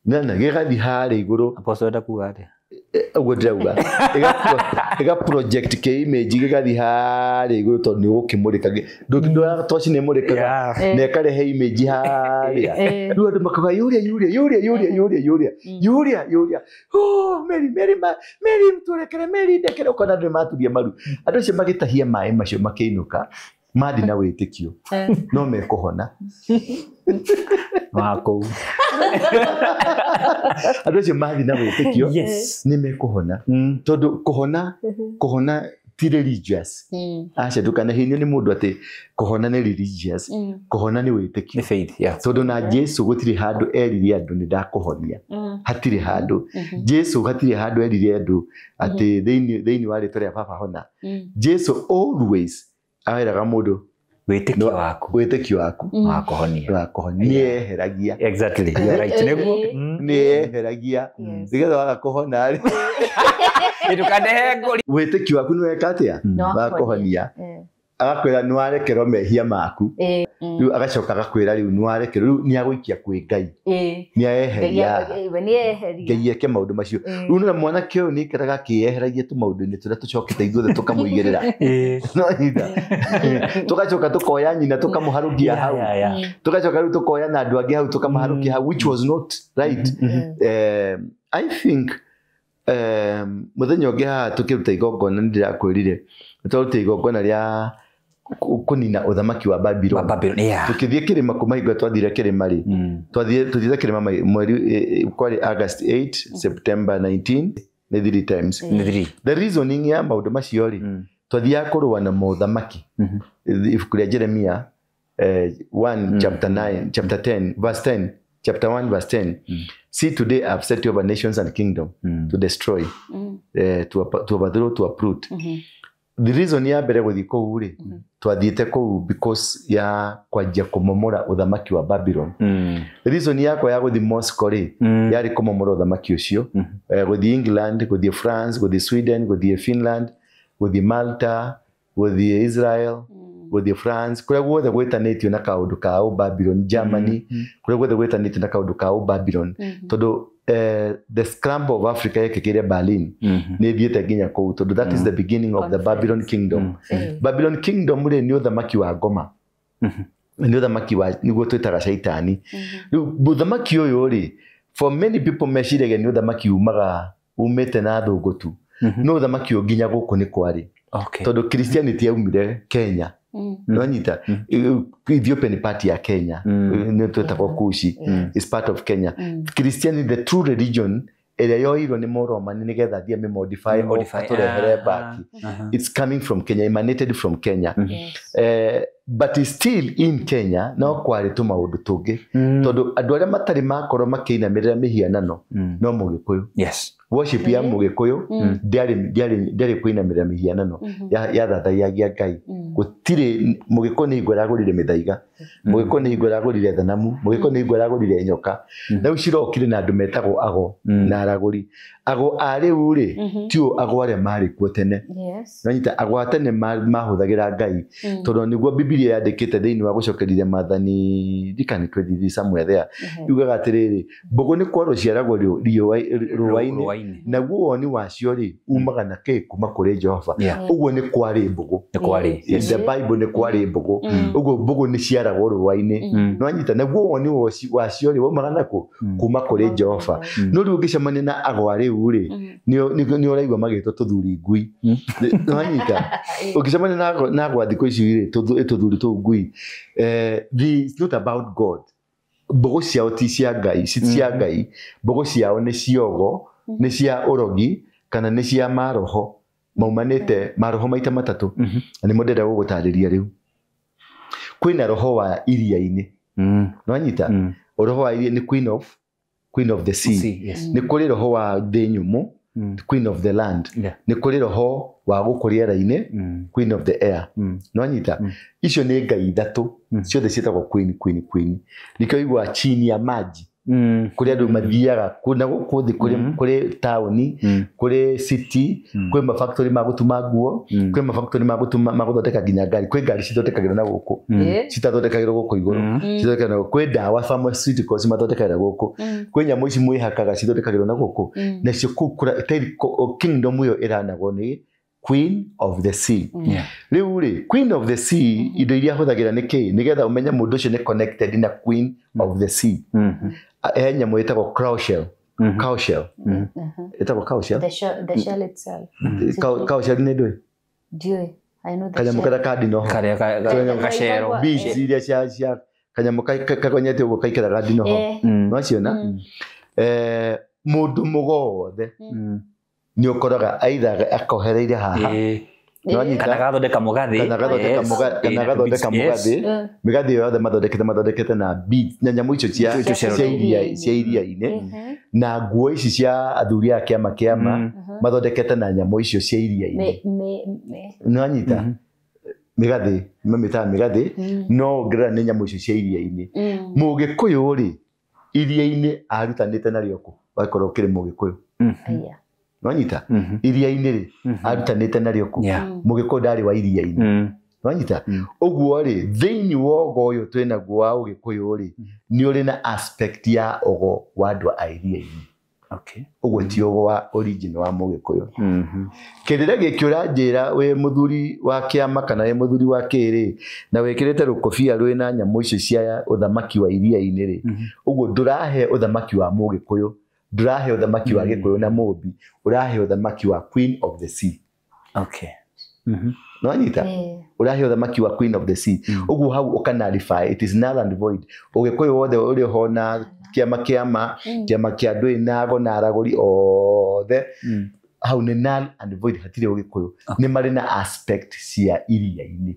na gĩgathiĩ harĩa igũrũ. Apostle enda kuga atĩa? Ũguo ndĩrauga. Ĩga project kĩ image gĩgathiĩ harĩa igũrũ tondũ nĩ ũgũkĩmũrĩka. Ndũra toci nĩ ĩmũrĩkaga na ĩkarehe image harĩa. Rĩu andũ makauga yũria yũria yũria yũria yũria yũria yũria yũria. Oh Mary Mary Mary mtũrekere Mary ndekere ũkona andũ nĩmaturia maru. Andũ acio magĩtahia maĩ macio makĩinũka mathi na wĩtĩkio no mekũhona. Wako. Andũ acio mathi na wĩtĩkio nĩ mekũhona. Tondũ kũhona ti religious. Aca ndũkanahinyio nĩ mũndũ atĩ kũhona nĩ religious. Kũhona nĩ wĩtĩkio. Nĩ faith, yeah. Tondũ na Jesu gũtirĩ handũ erire andũ nĩ ndakũhonia. Hatirĩ handũ. Jesu hatirĩ handũ erire andũ atĩ thĩinĩ wa rĩtwa rĩa baba hona. Jesu always aweraga mũndũ wĩtĩkio waku. Wĩtĩkio waku. Wa kũhonia. Wa kũhonia. Nĩeheragia. Exactly. You are right. Nĩguo. Nĩeheragia. Nĩgetha waga kũhona rĩ. Ndũkanehe ngũri. Wĩtĩkio waku nĩweka atĩa? Wa kũhonia. Agakwĩra nĩwarekerwo mehia maku. Rĩu agacoka agakwĩra rĩu nĩwarekerwo rĩu nĩagũikia kwĩ Ngai. Nĩaeheria. Ngai eke maũndũ macio. Rĩu nĩna mwanake ũyũ nĩaikaraga akĩyeheragia tũmaũndũ-inĩ tũrĩa tũcokete ithuothe tũkamũigĩrĩra. No nyita. Tũgacoka tũkoya nyina tũkamũharũkia hau. Tũgacoka rĩu tũkoya na andũ angĩ hau tũkamaharũkia hau which was not right. I think mũthenya ũngĩ haha tũkĩruta igongona nĩ ndĩrakwĩrire twaruta igongona rĩa kũnina ũthamaki wa Babylon. Tũkĩthiĩ kĩrĩma kuma hingo twathire kĩrĩma rĩ tũthiĩte kĩrĩma mweri kwarĩ August 8 September 19 nĩ 3 times. The reasoning ya maũndũ macio rĩ twathiaga kũrũa na mothamaki. Ibuku rĩa Jeremia 1 chapter 9 chapter 10 verse 10 chapter 1 verse 10. See, today I have set you over nations and kingdom to destroy, to overthrow, to uproot. The reason ya mbere gũthiĩ kũu rĩ twathiĩte kũu because ya kwanjia kũmomora ũthamaki wa Babylon. The reason yakwa ya gũthiĩ Moscow rĩ yarĩ kũmomora ũthamaki ũcio. Gũthiĩ England, gũthiĩ France, gũthiĩ Sweden, gũthiĩ Finland, gũthiĩ Malta, gũthiĩ Israel, gũthiĩ France, kũrĩa guothe gwĩtanĩtio na kaũndũ ka Babylon, Germany, kũrĩa guothe gwĩtanĩtio na kaũndũ ka Babylon. Tondũ the scramble of Africa yekĩkĩire Berlin nĩ ĩthiĩte nginya kũu tondũ that is the beginning of the Babylon kingdom. Babylon kingdom rĩ nĩ ũthamaki wa ngoma. Nĩ ũthamaki wa nĩguo twĩtaga caitani. Rĩu ũthamaki ũyũ rĩ for many people meciragia nĩ ũthamaki umaga umĩte na thũngũ tu. No ũthamaki ũyũ nginya gũkũ nĩ kwarĩ. Tondũ Christianity yaumire Kenya. Nonyita Ethiopia ni part ya Kenya. Nĩ twĩtagwo Kushi is part of Kenya. Christianity the true religion ĩrĩa yoirwo nĩ Mũromani nĩgetha athiĩ amĩmodify atũrehere back. It's coming from Kenya, emanated from Kenya. But it's still in Kenya no kwarĩ tũmaũndũ tũngĩ tondũ andũ arĩa matarĩ makorwo makĩinamĩrĩra mĩhianano no Mũgĩkũyũ. Yes. Worship ya Mũgĩkũyũ ndĩarĩ kũinamĩrĩra mĩhianano yathathaiyagia Ngai. Gũtirĩ Mũgĩkũyũ nĩ hingo ĩragũrire mĩthaiga, Mũgĩkũyũ nĩ hingo ĩragũrire thanamu, Mũgĩkũyũ nĩ hingo ĩragũrire nyoka. Na rĩu cirokire na andũ metagwo ago na aragũri. Ago a rĩu rĩ tio ago arĩa marĩ kuo tene. Nanyita ago a tene mahũthagĩra Ngai tondũ nĩguo Bibilia yandĩkĩte thĩinĩ wa gũcokerithia maathani ndikani 23 somewhere there yugaga atĩrĩrĩ mbũgũ nĩ kwarwo ciaragwo rũa-inĩ naguo woni wacio rĩ umaga na kĩ kuma kũrĩ Jehova. Ũguo nĩ kwarĩ mbũgũ. The Bible nĩ kwarĩ mbũgũ. Ũguo mbũgũ nĩ ciaragwo rũa-inĩ. Nĩwanyita naguo woni wacio rĩ waumaga nakũ kuma kũrĩ Jehova. No rĩu ũngĩcemania na ago a rĩu rĩ nĩ ũraigua magĩtwo tũthuri ngui. Nĩwanyita ũngĩcemania na ago a thikũ ici rĩ tũthuri tũu ngui. It's not about God. Mbũgũ ciao ti cia Ngai, ci cia Ngai. Mbũgũ ciao nĩ ciogo, nĩ cia ũrogi kana nĩ cia maroho maumanĩte maroho maita matatũ. Na nĩmo ndĩrenda gũgũtarĩria rĩu. Kwĩna roho wa iria-inĩ. Nĩwanyita? Roho wa iria nĩ queen of the sea. Nĩ kũrĩ roho wa thĩ nyũmũ, queen of the land. Nĩ kũrĩ roho wa gũkũ rĩera-inĩ, queen of the air. Nĩwanyita? Icio nĩ ngai ithatũ ciothe ciĩtagwo queen queen queen. Nĩkĩo ũiguaga chini ya maji. Kũrĩ andũ mathiaga na gũkũ thĩ kũrĩ taũni, kũrĩ city, kwĩ mafactory ma gũtuma nguo, kwĩ mafactory ma gũtuma ma gũthondeka nginya ngari, kwĩ ngari cithondekagĩrwo na gũkũ, citathondekagĩrwo gũkũ igũrũ, cithondekagĩrwo kwĩ ndawa pharmaceuticals mathondekagĩra gũkũ, kwĩ nyamũ ici mwĩhakaga cithondekagĩrwo na gũkũ, nacio kũu kingdom ĩyo ĩranagwo nĩ Queen of the Sea. Rĩu rĩ, Queen of the Sea indo iria ahũthagĩra nĩ kĩ nĩgetha ũmenye mũndũ ũcio nĩ connected na Queen of the Sea. He nyamũ ĩtagwo cow shell. Cow shell. Ĩtagwo cow shell. The shell itself. Cow shell nĩ ndũĩ? Ndiũĩ. I know the kanyamũ shell. karĩa ka ndinoho. Karĩa gacero. Beads iria cia kanyamũ kagonyete ũguo kaikaraga ndinoho. Nĩwaciona? Mũndũ mũgothe nĩ ũkoraga either akohereire haha. Kana gathondeka mũgathĩ. Kana gathondeka mũgathĩ. Mĩgathĩ ĩyo yothe mathondekete na beads na nyamũ icio cia iria-inĩ, na nguo ici cia athuri a kĩama kĩama mathondekete na nyamũ icio cia iria-inĩ. Nĩwanyita? Mĩgathĩ, mamĩtaga mĩgathĩ, no ũngĩrora nĩ nyamũ icio cia iria-inĩ. Mũgĩkũyũ rĩ, iria-inĩ arutanĩte narĩo kũ? Wakorwo ũkĩrĩ mũgĩkũyũ. Nĩwanyita? Iria-inĩ rĩ, arutanĩte narĩo kũ? Mũgĩkũyũ ndarĩ wa iria-inĩ. Nĩwanyita? Ũguo rĩ, thĩinĩ wa ũgo ũyũ twĩnaguo wa ũgĩkũyũ rĩ, nĩ ũrĩ na aspect ya ũgo wa andũ a iria-inĩ. Ũguo ti ũgo wa original wa mũgĩkũyũ. Kĩrĩra gĩkĩ ũranjĩra wĩ mũthuri wa kĩama kana wĩ mũthuri wa kĩrĩ, na wĩkĩrĩte rũkobia rwĩna nyamũ icio cia ũthamaki wa iria-inĩ rĩ, ũguo ndũrahe ũthamaki wa mũgĩkũyũ, ndũrahe ũthamaki wa gĩkũyũ na mũmbi, ũrahe ũthamaki wa Queen of the Sea. Nĩwanyita? Ũrahe ũthamaki wa Queen of the Sea. Ũguo hau ũka-nullify, it is null and void. Ũgĩkũyũ wothe ũrĩ ho na kĩama kĩama, kĩama kĩa andũ ĩnago na aragũri othe, hau nĩ null and void, hatirĩ ũgĩkũyũ. Nĩ marĩ na aspect cia iria-inĩ.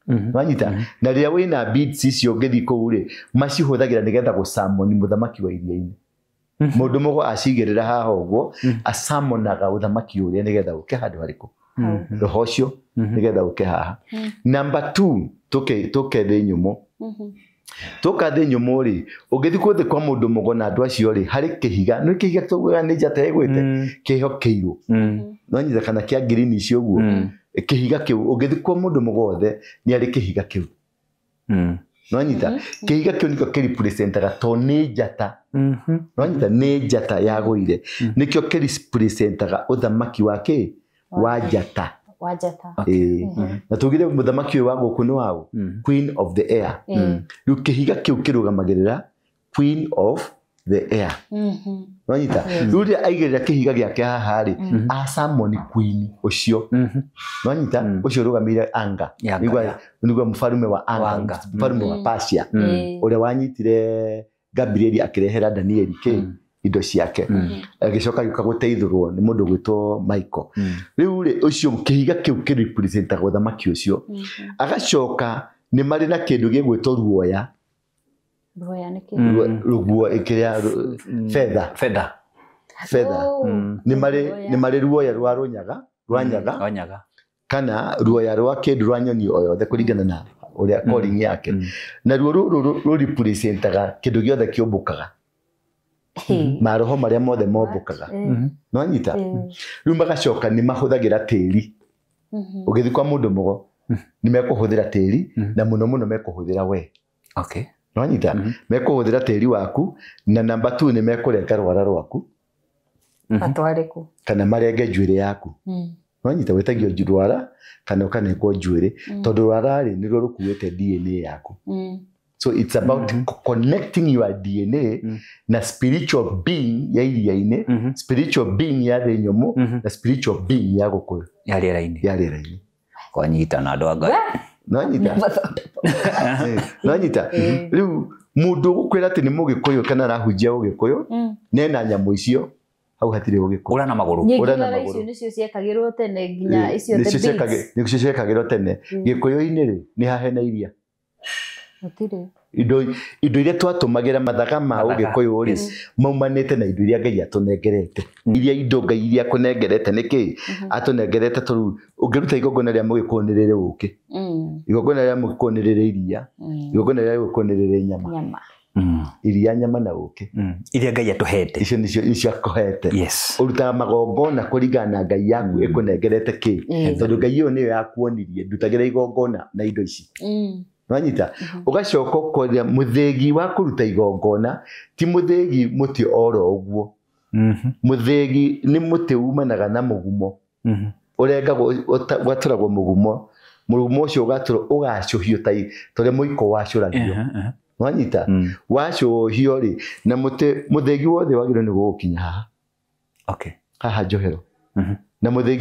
Nĩwanyita? Na rĩrĩa wĩna beads icio ũngĩthiĩ kũu rĩ, macihũthagĩra nĩgetha gũsummon mũthamaki wa iria-inĩ. Mũndũ mũgo acigĩrĩra haha ũguo, asamonaga ũthamaki ũrĩa nĩgetha ũke handũ harĩkũ? Roho ũcio nĩgetha ũke haha. Number 2, tũke thĩ nyũmũ. Tũka thĩ nyũmũ rĩ, ũngĩthiĩ kũthĩ kwa mũndũ mũgo na andũ acio rĩ, harĩ kĩhiga, nĩ kĩhiga tũguaga nĩ njata ĩgwĩte, kĩho kĩirũ. Nĩwanyita kana kĩa green icio ũguo. Kĩhiga kĩu, ũngĩthiĩ kwa mũndũ mũgo wothe, nĩ arĩ kĩhiga kĩu. Nĩwanyita? Kĩhiga kĩu nĩkĩo kĩrepresentaga to nĩ njata. Nĩwanyita? Nĩ njata yagũire. Nĩkĩo kĩrepresentaga ũthamaki wa kĩ? Wa njata. Wa njata. Na tugire mũthamaki ũyũ wa gũkũ nĩ waũ? Queen of the air. Rĩu kĩhiga kĩu kĩrũgamagĩrĩra Queen of the air. Nĩwanyita? Rĩu rĩrĩa aigĩrĩra kĩhiga gĩake haha rĩ, asamoni queen ũcio. Nĩwanyita? Ũcio ũrũgamĩrĩire anga. Nĩguo mũfarume wa anga, mũfarume wa Persia, ũrĩa wanyitire Gabrieli akĩrehera Danieli kĩ? Indo ciake. Agĩcoka agĩũka gũteithũrwo nĩ mũndũ gwĩtwo Michael. Rĩu rĩ, ũcio kĩhiga kĩu kĩrepresentaga ũthamaki ũcio. Agacoka nĩ marĩ na kĩndũ gĩgwĩtwo ruoya. Ruoya nĩ kĩ? Ruguo ĩkĩrĩa fedha. Fedha. Fedha. Nĩ marĩ ruoya rwa rũnyaga, rwa nyaga. Kana ruoya rwa kĩndũ rwa nyoni o yothe kũringana na ũrĩa calling yake. Na ruo rũrũ rũrepresentaga kĩndũ gĩothe kĩũmbũkaga. Maroho marĩa mothe mombũkaga. Nĩwanyita? Rĩu magacoka nĩ mahũthagĩra tĩri. Ũgĩthiĩ kwa mũndũ mũgo, nĩ mekũhũthĩra tĩri, na mũno mũno mekũhũthĩra we. Nĩwanyita? Mekũhũthĩra tĩri waku, na number 2 nĩ mekũrenga rwara rwaku. Matware kũ? Kana marenge njuĩrĩ yaku. Nĩwanyita? Wĩtagio rwara kana ũkanengwo njuĩrĩ, tondũ rwara rĩ nĩruo rũkuĩte DNA yaku. So it's about connecting your DNA na spiritual being ya iria-inĩ, spiritual being ya thĩ nyũmũ, na spiritual being ya gũkũyũ. Ya rĩera-inĩ. Ya rĩera-inĩ. Kwanyita na andũ a Ngai. Nĩwanyita? Nĩwanyita? Rĩu mũndũ ũgũkwĩra atĩ nĩ mũgĩkũyũ kana arahunjia ũgĩkũyũ, nena nyamũ icio, hau hatirĩ ũgĩkũyũ. Ũra na magũrũ. Ũra na magũrũ. Icio nĩcio ciekagĩrwo tene nginya icio the beads. Nĩcio ciekagĩrwo tene. Gĩkũyũ-inĩ rĩ, nĩ hahe na iria. Gũtirĩ. Indo iria twatũmagĩra mathaga ma ũgĩkũyũ rĩ, maumanĩte na indo iria Ngai atũnengerete. Iria indo Ngai iria akũnengerete nĩ kĩ? Atũnengerete tondũ ũngĩruta igongona rĩa mũgĩkũyũ nĩ rĩrĩ ũkĩ. Igongona rĩa mũgĩkũyũ nĩ rĩrĩ iria. Igongona rĩa mũgĩkũyũ nĩ rĩrĩ nyama. Iria nyama na ũkĩ. Iria Ngai atũhete. Icio nĩcio icio akũhete. Yes. Ũrutaga magongona kũringana na Ngai yaku ĩkũnengerete kĩ. Tondũ Ngai ĩyo nĩyo yakuonirie ndutagĩra igongona na indo ici. Wanyita ugacoka ũkoria mũthĩgi wa kũruta igongona ti mũthĩgi mũtĩ oro ũguo. Mũthĩgi nĩ mũtĩ umanaga na mũgumo. Ũrengagwo ũgatũragwo mũgumo. Mũgumo ũcio ũgatũrwo ũgacũhio ta ũrĩa mũiko wacũragio. Wanyita wacũhio rĩ na mũtĩ mũthĩgi wothe wagĩrĩirwo nĩ gũgũkinya haha. Okay. Haha njohero. Na mũthĩgi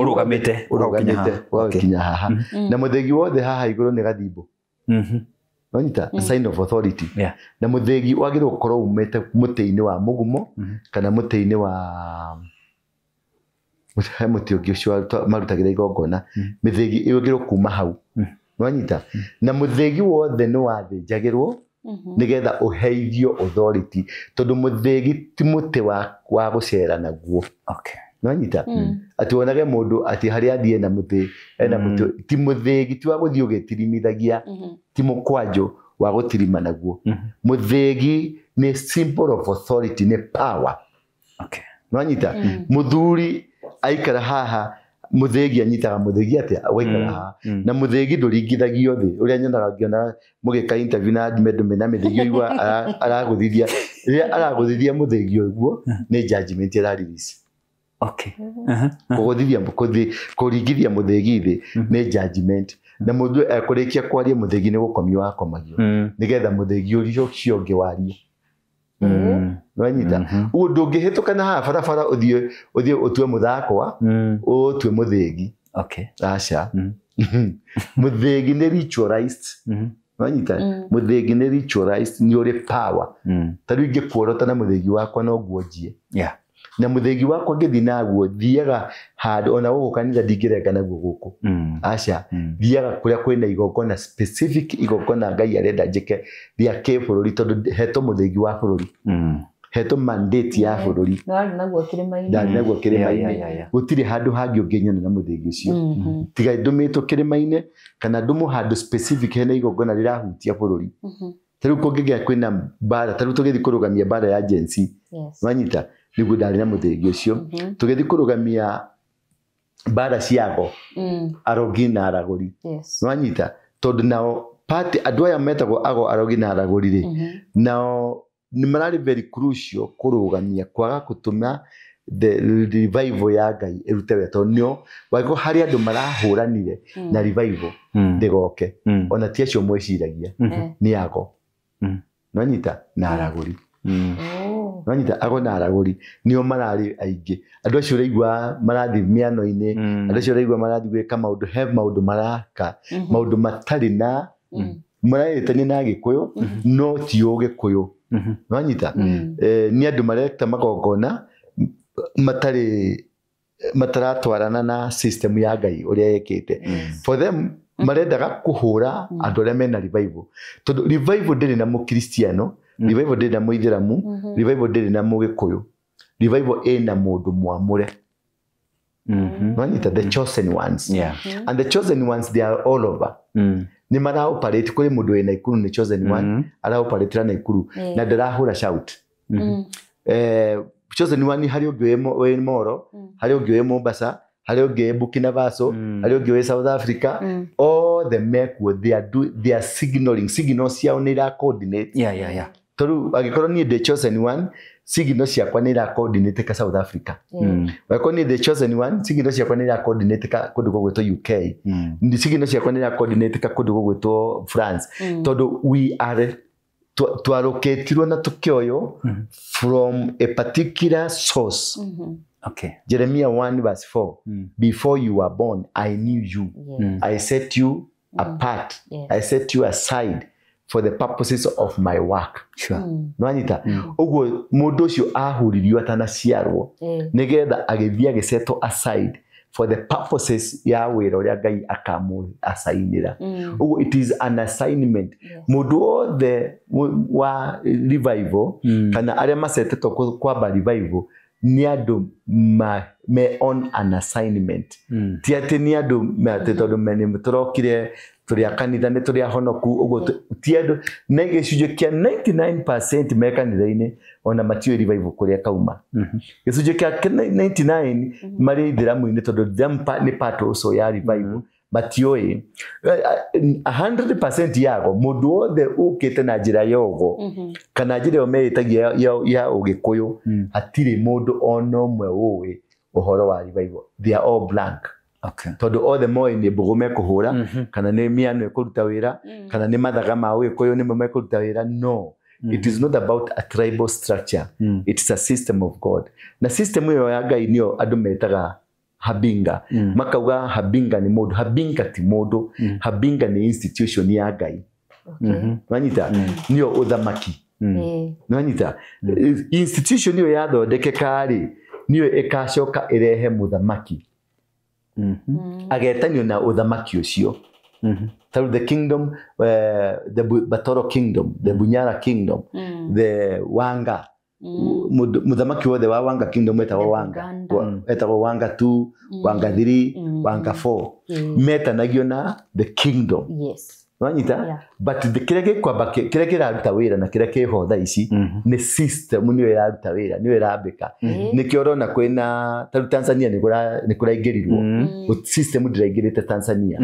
ũrũgamĩte ũgakinya haha. Na mũthĩgi wothe haha igũrũ nĩ gathimbo. Wanyita a sign of authority. Na mũthĩgi wagĩrĩirwo gũkorwo umĩte mũtĩ-inĩ wa mũgumo kana mũtĩ-inĩ wa he mũtĩ ũngĩ ũcio marutagĩra igongona. Mĩthĩgi ĩgĩrĩirwo kuma hau. Wanyita na mũthĩgi wothe nĩ wathĩnjagĩrwo nĩgetha ũheithio authority tondũ mũthĩgi ti mũtĩ wa gũcera naguo. Okay. Wanyita atĩ wonage mũndũ atĩ harĩa athiĩ na mũtĩ ena mũtĩ ti mũthĩgi ti wa gũthiĩ ũgĩtirimithagia ti mũkwanjũ wa gũtirima naguo. Mũthĩgi nĩ symbol of authority, nĩ power. Okay. Wanyita mũthuri aikara haha mũthĩgi anyitaga mũthĩgi atĩa ũgaikara haha na mũthĩgi ndũringithagio thĩ ũrĩa nyonaga ngĩona mũgĩka interview na Ndũme na mĩthĩgi ũigua aragũthithia rĩrĩa aragũthithia mũthĩgi ũguo nĩ judgment ĩra release. Okay. Kũgũthithia kũringithia mũthĩgi thĩ nĩ judgment na mũndũ ekũrĩkia kwaria mũthĩgi nĩ gũkomio wakomagio nĩgetha mũthĩgi ũcio ũngĩ warie. Wanyita ũguo ndũngĩhĩtũka na haha barabara ũthiĩ ũtue mũthakwa ũtue mũthĩgi. Okay. Aca. Mũthĩgi nĩ ritualized. Wanyita mũthĩgi nĩ ritualized nĩ ũrĩ power. Ta rĩu ingĩkuorota na mũthĩgi wakwa no nguo njie. Yeah. Na mũthĩgi wakwa ngĩthiĩ naguo thiaga handũ ona gũkũ kanitha ndingĩrenga naguo gũkũ. Aca. Thiaga kũrĩa kwĩna igongona specific igongona Ngai arenda njĩke rĩa kĩbũrũri tondũ hetwo mũthĩgi wa bũrũri. Hetwo mandate ya bũrũri. Ndarĩ naguo kĩrĩma-inĩ. Ndarĩ naguo kĩrĩma-inĩ. Gũtirĩ handũ hangĩ ũngĩnyona na mũthĩgi ũcio. Tiga ndũmĩtwo kĩrĩma-inĩ kana ndũmwo handũ specific hena igongona rĩrahutia bũrũri. Ta rĩu kũngĩgĩa kwĩna mbara ta rĩu tũgĩthiĩ kũrũgamia mbara ya Gen Z. Wanyita nĩguo ndarĩ na mũthĩgi ũcio. Tũgĩthiĩ kũrũgamia mbara cia ago arogi na aragũri. Wanyita tondũ nao party andũ aya metagwo ago arogi na aragũri rĩ nao nĩ mararĩ very crucial kũrũgamia kwaga gũtũma the revival ya Ngai ĩrute wega tondũ nĩo wangĩkorwo harĩ andũ marahũranire na revival ndĩgoke ona ti acio mwĩciragia nĩ ago. Wanyita na aragũri. Wanyita ago na aragũri nĩo mararĩ aingĩ. Andũ acio ũraigua marathiĩ mĩano-inĩ, andũ acio ũraigua marathiĩ gwĩka maũndũ he maũndũ maraka maũndũ matarĩ na marahĩtania na Gĩkũyũ no ti Ũgĩkũyũ. Wanyita nĩ andũ mareka magongona matarĩ mataratwarana na system ya Ngai ũrĩa ĩkĩte. For them marendaga kũhũra andũ arĩa mena revival tondũ revival ndĩrĩ na mũkristiano, revival ndĩrĩ na mũithĩramu, revival ndĩrĩ na mũgĩkũyũ, revival ĩna mũndũ mwamũre. Wanyita the chosen ones. And the chosen ones they are all over. Nĩ maraoperate kũrĩ mũndũ wĩ Naikuru nĩ chosen one araoperate Naikuru na ndarahũra shout. Chosen one harĩ ũngĩ wĩ Moro, harĩ ũngĩ wĩ Mombasa, harĩ ũngĩ wĩ Burkina Faso, harĩ ũngĩ wĩ South Africa. All the mekuo they are signaling signal ciao nĩ ira coordinate. Yeah. Tondũ angĩkorwo niĩ ndĩ chosen one signal ciakwa nĩ ira coordinate ka South Africa. Angĩkorwo niĩ ndĩ chosen one signal ciakwa nĩ ira coordinate ka kũndũ gũgwĩtwo UK. Signal ciakwa nĩ ira coordinate ka kũndũ gũgwĩtwo France. Tondũ we are twarũkĩtirwo na tũkĩoywo from a particular source. Okay. Jeremiah 1 verse 4. Before you were born, I knew you. I set you apart. I set you aside for the purposes of my work. Sure. Nwanyita ũguo mũndũ ũcio ahuririo atanaciarwo nĩgetha agĩthiĩ agĩsetwo aside for the purposes ya wĩra ũrĩa Ngai akamũ-assainĩra. Ũguo it is an assignment. Mũndũ wothe wa revival kana arĩa macetetwo kwamba revival Nĩ andũ me on an assignment. Ti atĩ nĩ andũ atĩ tondũ nĩ tũrokire tũrĩ a kanitha nĩ tũrĩ ahonoku ũguo ti andũ na gĩcunjĩ kĩa 99% me kanitha-inĩ ona matiũĩ revival kũrĩa kauma. Gĩcunjĩ kĩa 99 marĩ ithĩramu-inĩ tondũ ithĩramu nĩ part also ya revival matiũĩ. 100% yago mũndũ wothe ũkĩte na njĩra ya ũgo kana njĩra ĩyo meĩtagia ya ũgĩkũyũ hatirĩ mũndũ ona ũmwe ũĩ ũhoro wa revival. They are all blank. Okay. Tondũ othe moĩ nĩ mbũgũ mekũhũra kana nĩ mĩano ĩkũruta wĩra kana nĩ mathaga ma ũgĩkũyũ nĩmo mekũruta wĩra. No, it is not about a tribal structure. It is a system of God. Na system ĩyo ya Ngai nĩyo andũ metaga habinga. Makauga habinga nĩ mũndũ, habinga ti mũndũ, habinga nĩ institution ya Ngai. Wanyita? Nĩyo ũthamaki. Wanyita? Institution ĩyo yathondekeka rĩ, nĩyo ĩkacoka ĩrehe mũthamaki. Agetanio na ũthamaki ũcio. Tarĩu the kingdom, the Batoro kingdom, the Bunyara kingdom, the Wanga. Mũthamaki wothe wa Wanga kingdom etagwo Wanga. Etagwo Wanga 2, Wanga 3, Wanga 4. Metanagio na the kingdom. Yes. Wanyita? But the kĩrĩa gĩkwamba kĩrĩa kĩraruta wĩra na kĩrĩa kĩho thaa ici nĩ system nĩyo ĩraruta wĩra, nĩyo ĩrambĩka. Nĩkĩo ũrona kwĩna tarĩu Tanzania nĩ kũraingĩrirwo. System ndĩraingĩrĩte Tanzania.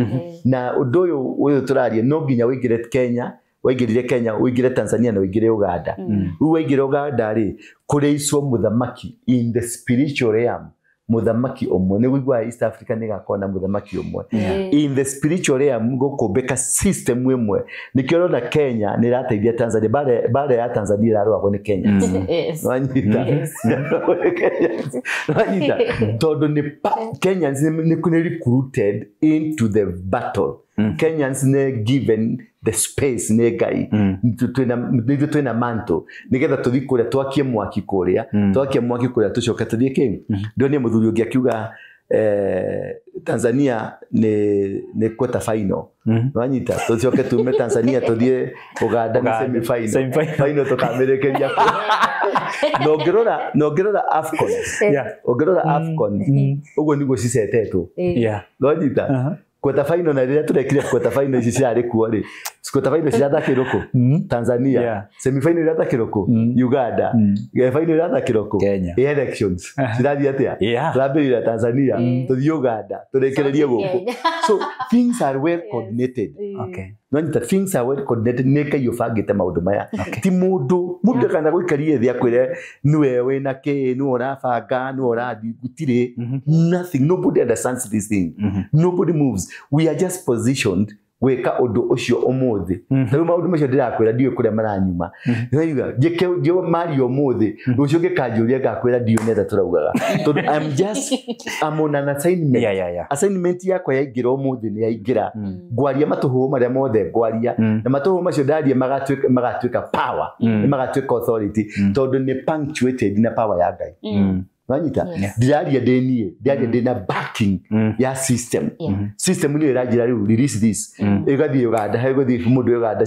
Na ũndũ ũyũ tũraria no nginya ũingĩre Kenya, waingĩrire Kenya, ũingĩre Tanzania na ũingĩre Uganda. Rĩu waingĩra Uganda rĩ, kũrĩicwo mũthamaki in the spiritual realm. Mũthamaki ũmwe nĩ ũiguaga East Africa nĩ ĩgakorwo na mũthamaki ũmwe. In the spiritual realm gũkũmbĩka system ĩmwe. Nĩkĩo ũrona Kenya nĩ ĩrateithia Tanzania. Bara ya Tanzania ĩrarũagwo nĩ Kenya. Wanyita? Wanyita? Tondũ nĩ Kenyans nĩ recruited into the battle. Kenyans nĩ given the space nĩ Ngai. Nithuĩ twĩna mantle nĩgetha tũthiĩ kũrĩa twakie mwaki kũrĩa, twakie mwaki kũrĩa tũcoke tũthiĩ kĩ. Ndonire mũthuri ũngĩ akiuga Tanzania nĩ quarter final. Wanyita? Tũcoke tume Tanzania tũthiĩ Uganda nĩ semi final. Final tũkamĩrĩkĩria kũ. Na ũngĩrora AFCON. Ũngĩrora AFCON ũguo nĩguo cicetetwo. Wanyita? Quarter final na rĩrĩa tũrekire quarter final ici cirarĩ kuo rĩ, quarter final cirathakĩrwo kũ? Tanzania. Semi final irathakĩrwo kũ? Uganda. Final irathakĩrwo kũ? Kenya. Elections cirathiĩ atĩa? Tũrambĩrĩria Tanzania, tũthiĩ Uganda, tũrĩkĩrĩrie gũkũ. So things are well coordinated. Okay. Wanyita? Things are well coordinated. Nĩ Ngai ũbangĩte maũndũ maya. Ti mũndũ, mũndũ kana gũikarie thĩ akwĩre nĩwe wĩna kĩ, nĩwe ũrabanga, nĩwe ũrathiĩ, gũtirĩ. Nothing. Nobody understands this thing. Nobody moves. We are just positioned gwĩka ũndũ ũcio ũmũthĩ. Rĩu maũndũ macio ndĩrakwĩra ndiũĩ kũrĩa maranyuma. Ndĩrauga njĩke mario ũmũthĩ, rũciũ ngĩkanjũria ngakwĩra ndiũĩ nĩ atĩa tũraugaga. Tondũ I'm on an assignment. Assignment yakwa yaingĩra ũmũthĩ nĩ yaingĩra. Ngwaria matũhũhũ marĩa mothe ngwaria, na matũhũhũ macio ndaria magatuĩka power, nĩ magatuĩka authority, tondũ nĩ punctuated na power ya Ngai. Wanyita? Ndiraria ndĩ niĩ, ndiraria ndĩ na backing ya system. System nĩyo ĩranjĩra rĩu release this. Ĩgathiĩ Uganda, hegũthiĩ mũndũ Uganda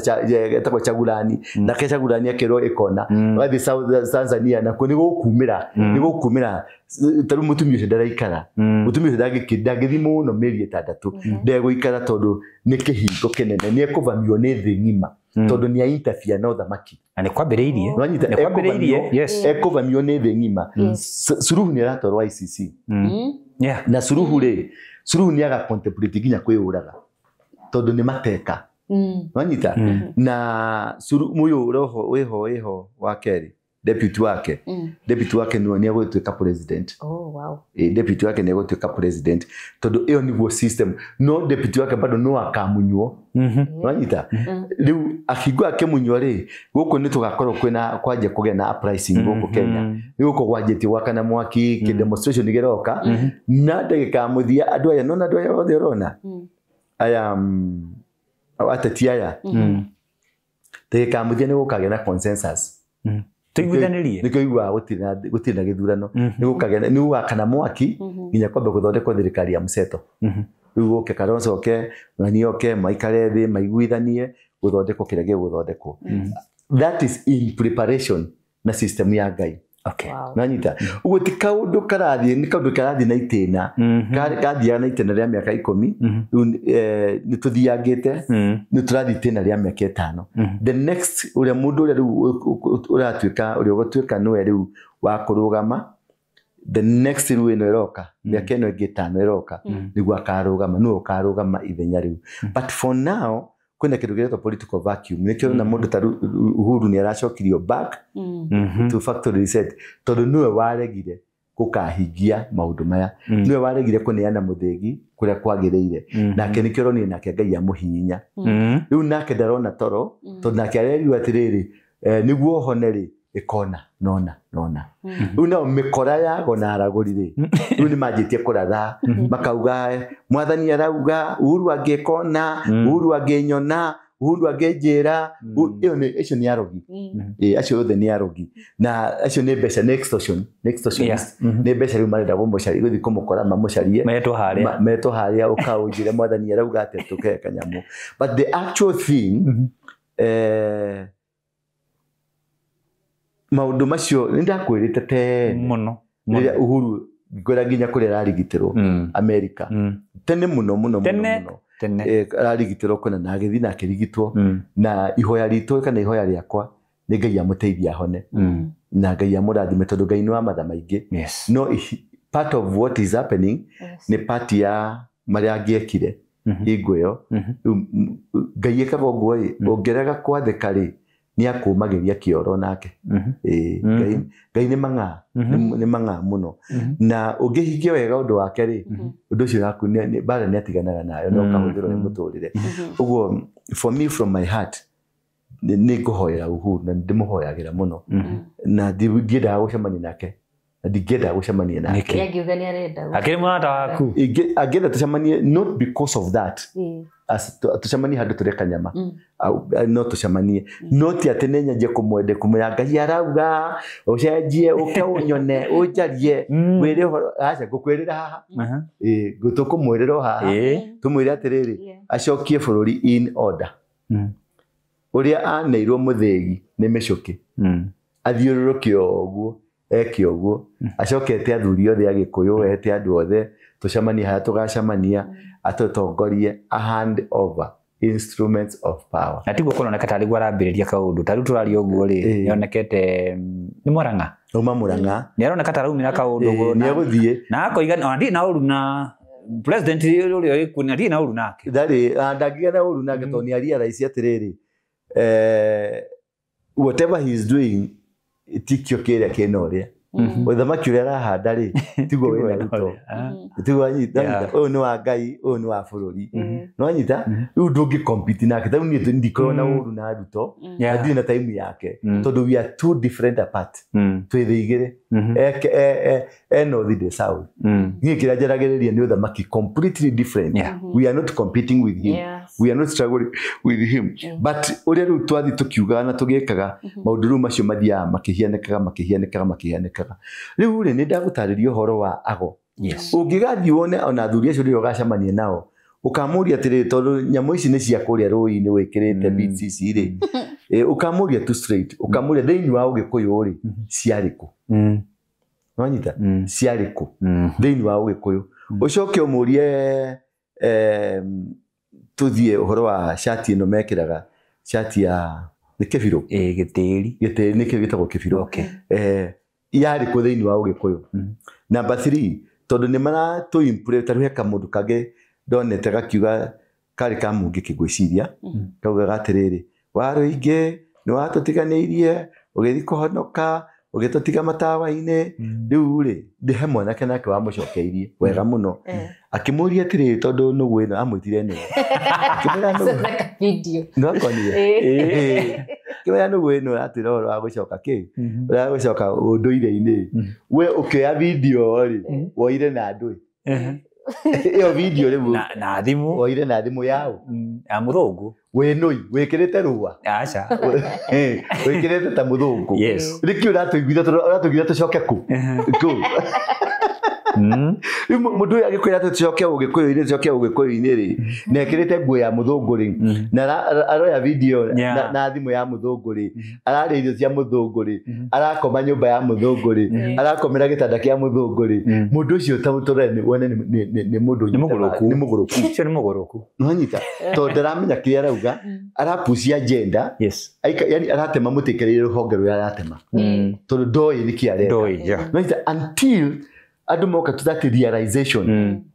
etagwo Chagulani, nake Chagulani akerwo ĩkona. Ũgathiĩ South Tanzania nakuo nĩ gũkumĩra, nĩ gũkumĩra. Tarĩu mũtumia ũcio ndaraikara. Mũtumia ũcio ndangĩthiĩ mũno mĩeri ĩtandatũ. Ndegũikara tondũ nĩ kĩhingo kĩnene, nĩ ekũvamiwo nĩ thĩ ng'ima. Tondũ nĩ interfere na ũthamaki. Na nĩ kwambĩrĩirie. Wanyita? Nĩ kwambĩrĩirie. Yes. Ekũvamiwo nĩ thĩ ng'ima. Suluhu nĩ aratwarwo ICC. Na Suluhu rĩ, Suluhu nĩ aga contemplate nginya kwĩyũraga. Tondũ nĩ mateka. Wanyita? Na Suluhu ũyũ roho wĩho wa kerĩ, deputy wake. Deputy wake nĩ egũtuĩka president. Oh, wow. Deputy wake nĩ egũtuĩka president. Tondũ ĩyo nĩguo system. No deputy wake bado no akamunywo. Wanyita? Rĩu ahingo akĩmunywo rĩ, gũkũ nĩ tũgakorwo kwĩna kwanjia kũgĩa na uprising gũkũ Kenya. Nĩ gũkũ gwanjĩtie gwakana mwaki, kĩ demonstration gĩroka. Na ndagĩka ya mũthia andũ aya, nona andũ aya othe ũrona? Aya ateti aya. Ndagĩka ya mũthia nĩ gũkagĩa na consensus. Tũiguithanĩrie. Nĩkĩo ũiguaga gũtirĩ na gĩthurano. Nĩ gũkagĩa nĩ gũgakana mwaki nginya kwambe gũthondekwo thirikari ya mseto. Rĩu gũke Kalonzo oke, Ng'ani oke, maikare thĩ, maiguithanie, gũthondekwo kĩrĩa gĩgũthondekwo. That is in preparation na system ya Ngai. Okay. Nanyita uguo ti kaundu karathie ni kaundu karathie na itena kathiaga na itena ria miaka 10 riu ni tuthiangite ni turathie itena ria miaka 5. The next uria mundu uria riu uratuika uria ugutuika niwe riu wa kurugama the next riu ino iroka miaka ino ingi 5 iroka niguo akarugama niwe ukarugama ithenya riu. But for now kwina kindu gĩretwo political vacuum nikio na mundu ta Uhuru ni aracokirio back to factory reset tondu niwe waregire gukahingia maundu maya niwe waregire kuneana muthigi kuria kwagiriire nake nikio ronire nake Ngai amuhinya riu nake ndarona toro tondu nake arerirwo atiriri niguo hone ri ikona nona nona riu nao mikora yago na araguri ri riu ni manjitie kuratha makauga mwathani arauga Uhuru angikona Uhuru anginyona Uhuru angijira iyo ni icio ni arogi acio othe ni arogi na acio ni mbeca ni extortion ni mbeca riu marenda gumucaria guthi kumukora mamucarie metwo haria ukaunjire mwathani arauga atia tuke kanyamu. But the actual thing maundu macio ni ndakwirite tene muno riria Uhuru ngwira nginya kuria ararigitirwo America tene muno muno muno tene ararigitirwo kuna na agithi na akirigitwo na ihoya ritu kana ihoya riakwa ni Ngai amuteithia ahone na Ngai amurathime tondu Ngai ni wa matha maingi. No part of what is happening ni part ya maria angiekire hingo iyo Ngai ekaga uguo ungirega kwathika ri ni akumagiria kioro nake. Ngai ni mang'a ni mang'a muno na ungihingia wega undu wake ri undu ucio waku ni bara ni atiganaga nayo no kahuthirwo ni muturire. Uguo for me from my heart ni nguhoera Uhuru na ndimuhoyagira muno na ndiendaga gucemania nake na ndingĩenda gucemania nake. Angiuga ni arenda akiri murata waku angĩenda tucemanie not because of that as tucemanie handu ture kanyama no tucemanie no ti ati nĩ nyanjie kumwende kumwĩra Ngai arauga ucenjie uke unyone unjarie wĩre ũhoro aca ngũkwĩrĩra haha tũkũmwĩrĩra o haha tũmwĩre atĩrĩrĩ acokie bũrũri in order ũrĩa aneirwo mũthĩgi nĩ mĩcũkĩ athiũrũrũke o ũguo eke ũguo acokete athuri othe a Gĩkũyũ ete andũ othe tucemanie haria tugacemania atutongorie a hand over instruments of power. Na tiguo kuroneka tari guo arambĩrĩria kaũndũ ta rĩu tũraria ũguo rĩ nĩonekete nĩ Murang'a uma Murang'a nĩaroneka ta araumĩra kaũndũ ũguo nĩegũthiĩ na akoiga ona ndirĩ na ũru na president ũrĩa wĩkuo na ndirĩ na ũru nake ndarĩ ndangĩgĩa na ũru nake tondũ nĩarealize atĩrĩrĩ whatever he is doing tikio kĩrĩa kĩna ũrĩa ũthamaki ũrĩa arahanda rĩ tiguo wĩna Ruto tiguo anyita ũyũ nĩ wa Ngai ũyũ nĩ wa bũrũri no anyita rĩu ndũngĩ compete nake ta rĩu niĩ ndikoragwo na ũru na Ruto na ndirĩ na time yake tondũ we are two different apart twĩ thĩ igĩrĩ e north ndĩ south niĩ kĩrĩa njaragĩrĩria nĩ ũthamaki completely different. We are not competing with him. We are not struggling with him. But ũrĩa rĩu twathi tũkiugaga na tũgĩkaga maũndũ rĩu macio mathiaga makĩhianĩkaga makĩhianĩkaga makĩhianĩkaga rĩu rĩ nĩ ndagũtarĩria ũhoro wa ago. Ũngĩgathiĩ wone ona athuri acio rĩrĩa ũgacemania nao ũkamũria atĩrĩrĩ tondũ nyamũ ici nĩ cia kũrĩa rũĩ-inĩ wĩkĩrĩte beads ici rĩ ũkamũria tu straight ũkamũria thĩinĩ wa Ũgĩkũyũ rĩ ciarĩ kũ nĩwanyita ciarĩ kũ thĩinĩ wa Ũgĩkũyũ ũcoke ũmũrie tuthiĩ ũhoro wa cati ĩno mekĩraga cati ya nĩ kĩbirũ gĩtĩri gĩtĩri nĩkĩo gĩtagwo kĩbirũ yarĩ kũ thĩinĩ wa Ũgĩkũyũ. Number 3 tondũ nĩ maratũ improve ta rĩu he kamũndũ kangĩ ndonete gakiuga karĩ ka mũngĩkĩ ngwĩciria kaugaga atĩrĩrĩ warũingĩ nĩ watũtiganĩirie ũgĩthiĩ kũhonoka ũgĩtũtiga matawa-inĩ rĩu rĩ he mwanake nake wamũcokeirie wega mũno akĩmũria atĩrĩrĩ tondũ nũgũ ĩno amwĩtire nũgũ akĩmwĩra nũgũ nĩwakonire akĩmwĩra nũgũ ĩno ũratwĩra ũhoro wa gũcoka kĩ ũrĩa gũcoka ũndũire-inĩ we ũkĩoya video rĩ woire na ndũĩ ĩyo video rĩu na thimũ woire na thimũ yaũ ya mũthũngũ wĩ nũi wĩkĩrĩte rũa aca wĩkĩrĩte ta mũthũngũ Yes. nĩkĩ ũratũiguithia tũcoke kũ kũ Rĩu mũndũ ũyũ agĩkwĩra atĩ tũcoke ũgĩkũyũ-inĩ, tũcoke ũgĩkũyũ-inĩ rĩ, na ekĩrĩte nguo ya mũthũngũ rĩ, na aroya video na thimũ ya mũthũngũ rĩ, ararĩa irio cia mũthũngũ rĩ, arakoma nyũmba ya mũthũngũ rĩ, arakomera gĩtanda kĩa mũthũngũ rĩ, mũndũ ũcio ta ũtũre wone nĩ mũndũ Nĩ mũgũrũku. Nĩ mũgũrũku. Ũcio nĩ mũgũrũku. Nĩwanyita? Tondũ ndaramenya kĩrĩa arauga, arapucia agenda. Yes. Yani aratema mũtĩ kĩrĩa rũhonge rũrĩa aratema. Tondũ ndoĩ nĩkĩ areka. Ndoĩ, yeah. Nĩwanyita? Until andũ moka to that realization.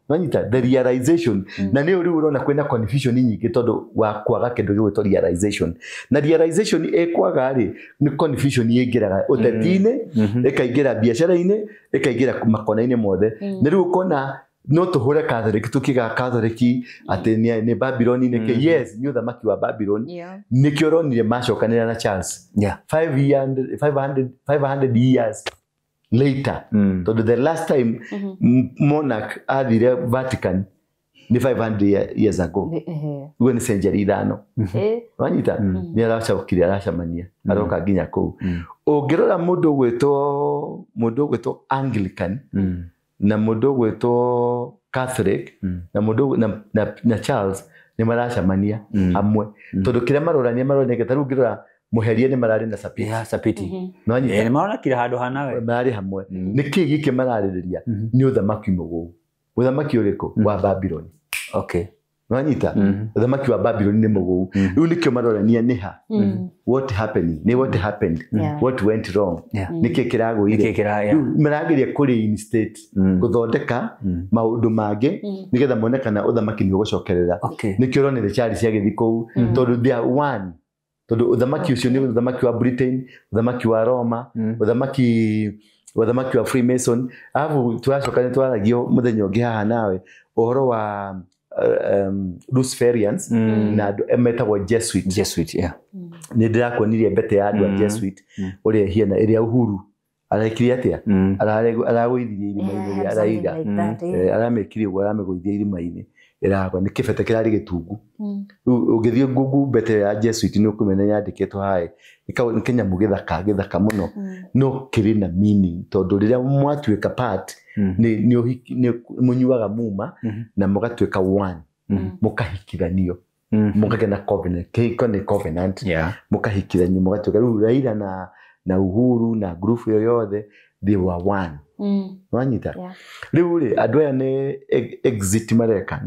Nĩwanyita? The realization. Na nĩ rĩu ũrona kwĩna confusion nyingĩ tondũ wa kwaga kĩndũ gĩgwĩtwo realization. Na realization ĩkwaga rĩ, nĩ confusion ĩingĩraga ũteti-inĩ, ĩkaingĩra biacara-inĩ, ĩkaingĩra makona-inĩ mothe. Na rĩu ũkona no tũhũre Catholic tukiga Catholic atĩ nĩ Babylon nĩkĩ. Yes, nĩ ũthamaki wa Babylon. Nĩkĩo ũronire macokanĩra na Charles. 500 years later. Tondũ the last time monarch athire Vatican nĩ 500 years ago. Ũguo nĩ century 5. Wanyita? Nĩ aracokire aracemania, aroka nginya kũu. Ũngĩrora mũndũ ũgwĩtwo Anglican na mũndũ ũgwĩtwo Catholic na mũndũ na Charles nĩ maracemania hamwe. Tondũ kĩrĩa marorania ta rĩu ũngĩrora mũheria nĩ mararĩ na Sapiti. Yeah, Sapiti. Nĩwanyita? Nĩ marona kila handũ hana we. Mararĩ hamwe. Nĩ kĩĩ gĩkĩ mararĩrĩria? Nĩ ũthamaki mũgũu. Ũthamaki ũrĩkũ? Wa Babylon. Okay. Nĩwanyita? Ũthamaki wa Babylon nĩ mũgũu. Rĩu nĩkĩo marorania nĩ ha? What happened? Nĩ what happened? What went wrong? Nĩkĩ kĩragũire? Rĩu marageria kũ reinstate, gũthondeka maũndũ mangĩ nĩgetha mone kana ũthamaki nĩ ũgũcokerera. Nĩkĩo ũronire Charles agĩthiĩ kũu, tondũ they are one. Tondũ ũthamaki ũcio nĩ ũthamaki wa Britain, ũthamaki wa Roma, ũthamaki wa Freemason. Arabu tũracoka nĩ twaragio mũthenya ũngĩ haha nawe ũhoro wa Luciferians na andũ metagwo Jesuit. Jesuit, yeah. Nĩ ndĩrakuonirie mbete ya andũ a Jesuit ũrĩa ĩhiana ĩrĩa Uhuru arekire atĩa? Aragũithirie irima-inĩ rĩa Raila. Aramĩkire ũguo, aramĩgũithia irima-inĩ. Ĩragwa nĩ kĩbete kĩrarĩ gĩtungu. Ũngĩthiĩ Google mbete ya Jesuit nĩ ũkũmenya yandĩkĩtwo haha. Nĩ kĩnyamũ gĩthaka mũno. No kĩrĩ na meaning tondũ rĩrĩa mwatuĩka part nĩ mũnyuaga muma na mũgatuĩka one. Mũkahikithanio. Mũkagĩa na covenant. Kĩhiko nĩ covenant. Mũkahikithanio mũgatuĩka rĩu Raila na Uhuru na group ĩyo yothe they were one. Wanyita? Rĩu rĩ andũ aya nĩ exit mareka.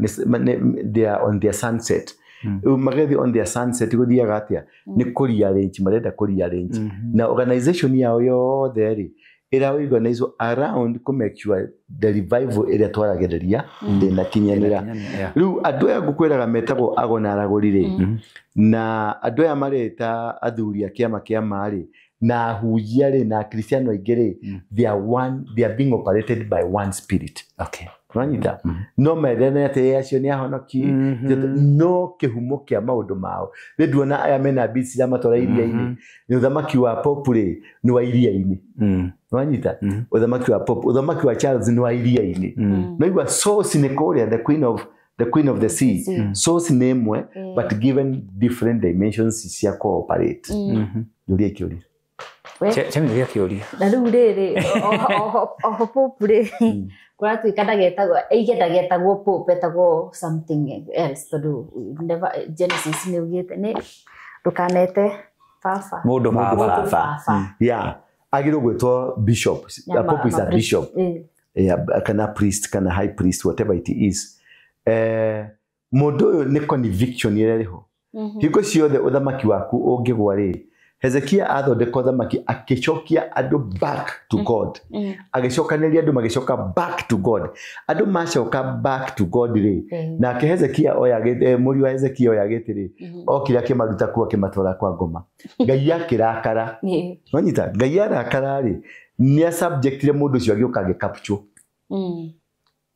They are on their sunset. Rĩu magĩthiĩ on their sunset gũthiaga atĩa? Nĩ kũ-rearrange, marenda kũ-rearrange. Na organization yao yothe rĩ ĩra-organizwo around kũ make sure the revival ĩrĩa twaragĩrĩria ndĩnakinyanĩra. Rĩu andũ aya ngũkwĩraga metagwo ago na aragũri rĩ, na andũ aya mareta athuri a kĩama kĩa ma rĩ, na ahunjia rĩ, na akristiano aingĩ rĩ, they are one, they are being operated by one spirit. Okay. Wanyita? No mendene atĩ acio nĩ ahonoki, no kĩhumo kĩa maũndũ mao. Nĩ nduona aya mena mbici ya matwara iria-inĩ. Nĩ ũthamaki wa Pope rĩ, nĩ wa iria-inĩ. Wanyita? Ũthamaki wa Pope, ũthamaki wa Charles nĩ wa iria-inĩ. No igua source nĩ kũrĩa, the queen of the sea. Source nĩ ĩmwe, but given different dimensions cia cooperate. Njũria kĩũria. Chemi kĩũria. Na rĩu rĩrĩ, oho Pope rĩ, kũratuĩka ndagetagwo, aige ndagetagwo Pope, etagwo something else, tondũ never Genesis nĩ ugĩte nĩ ndũkanete baba. Mũndũ baba. Yeah. Agĩrĩirwo gwĩtwo bishop. A Pope is a bishop. Yeah, kana priest, kana high priest, whatever it is. Mũndũ ũyũ nĩ conviction ĩrĩa ĩrĩ ho. Hingo ciothe ũthamaki waku ũngĩgwa rĩ, Hezekia athondeka ũthamaki akĩcokia andũ back to God. Agĩcokanĩria andũ magĩcoka back to God. Andũ macoka back to God rĩ, nake Hezekia oya mũriũ wa Hezekia oya gĩtĩ rĩ, okire akĩmaruta kuo akĩmatwara kwa ngoma. Ngai akĩrakara. Wanyita? Ngai arakara rĩ, nĩ asubjectire mũndũ ũcio agĩũka agĩcapture.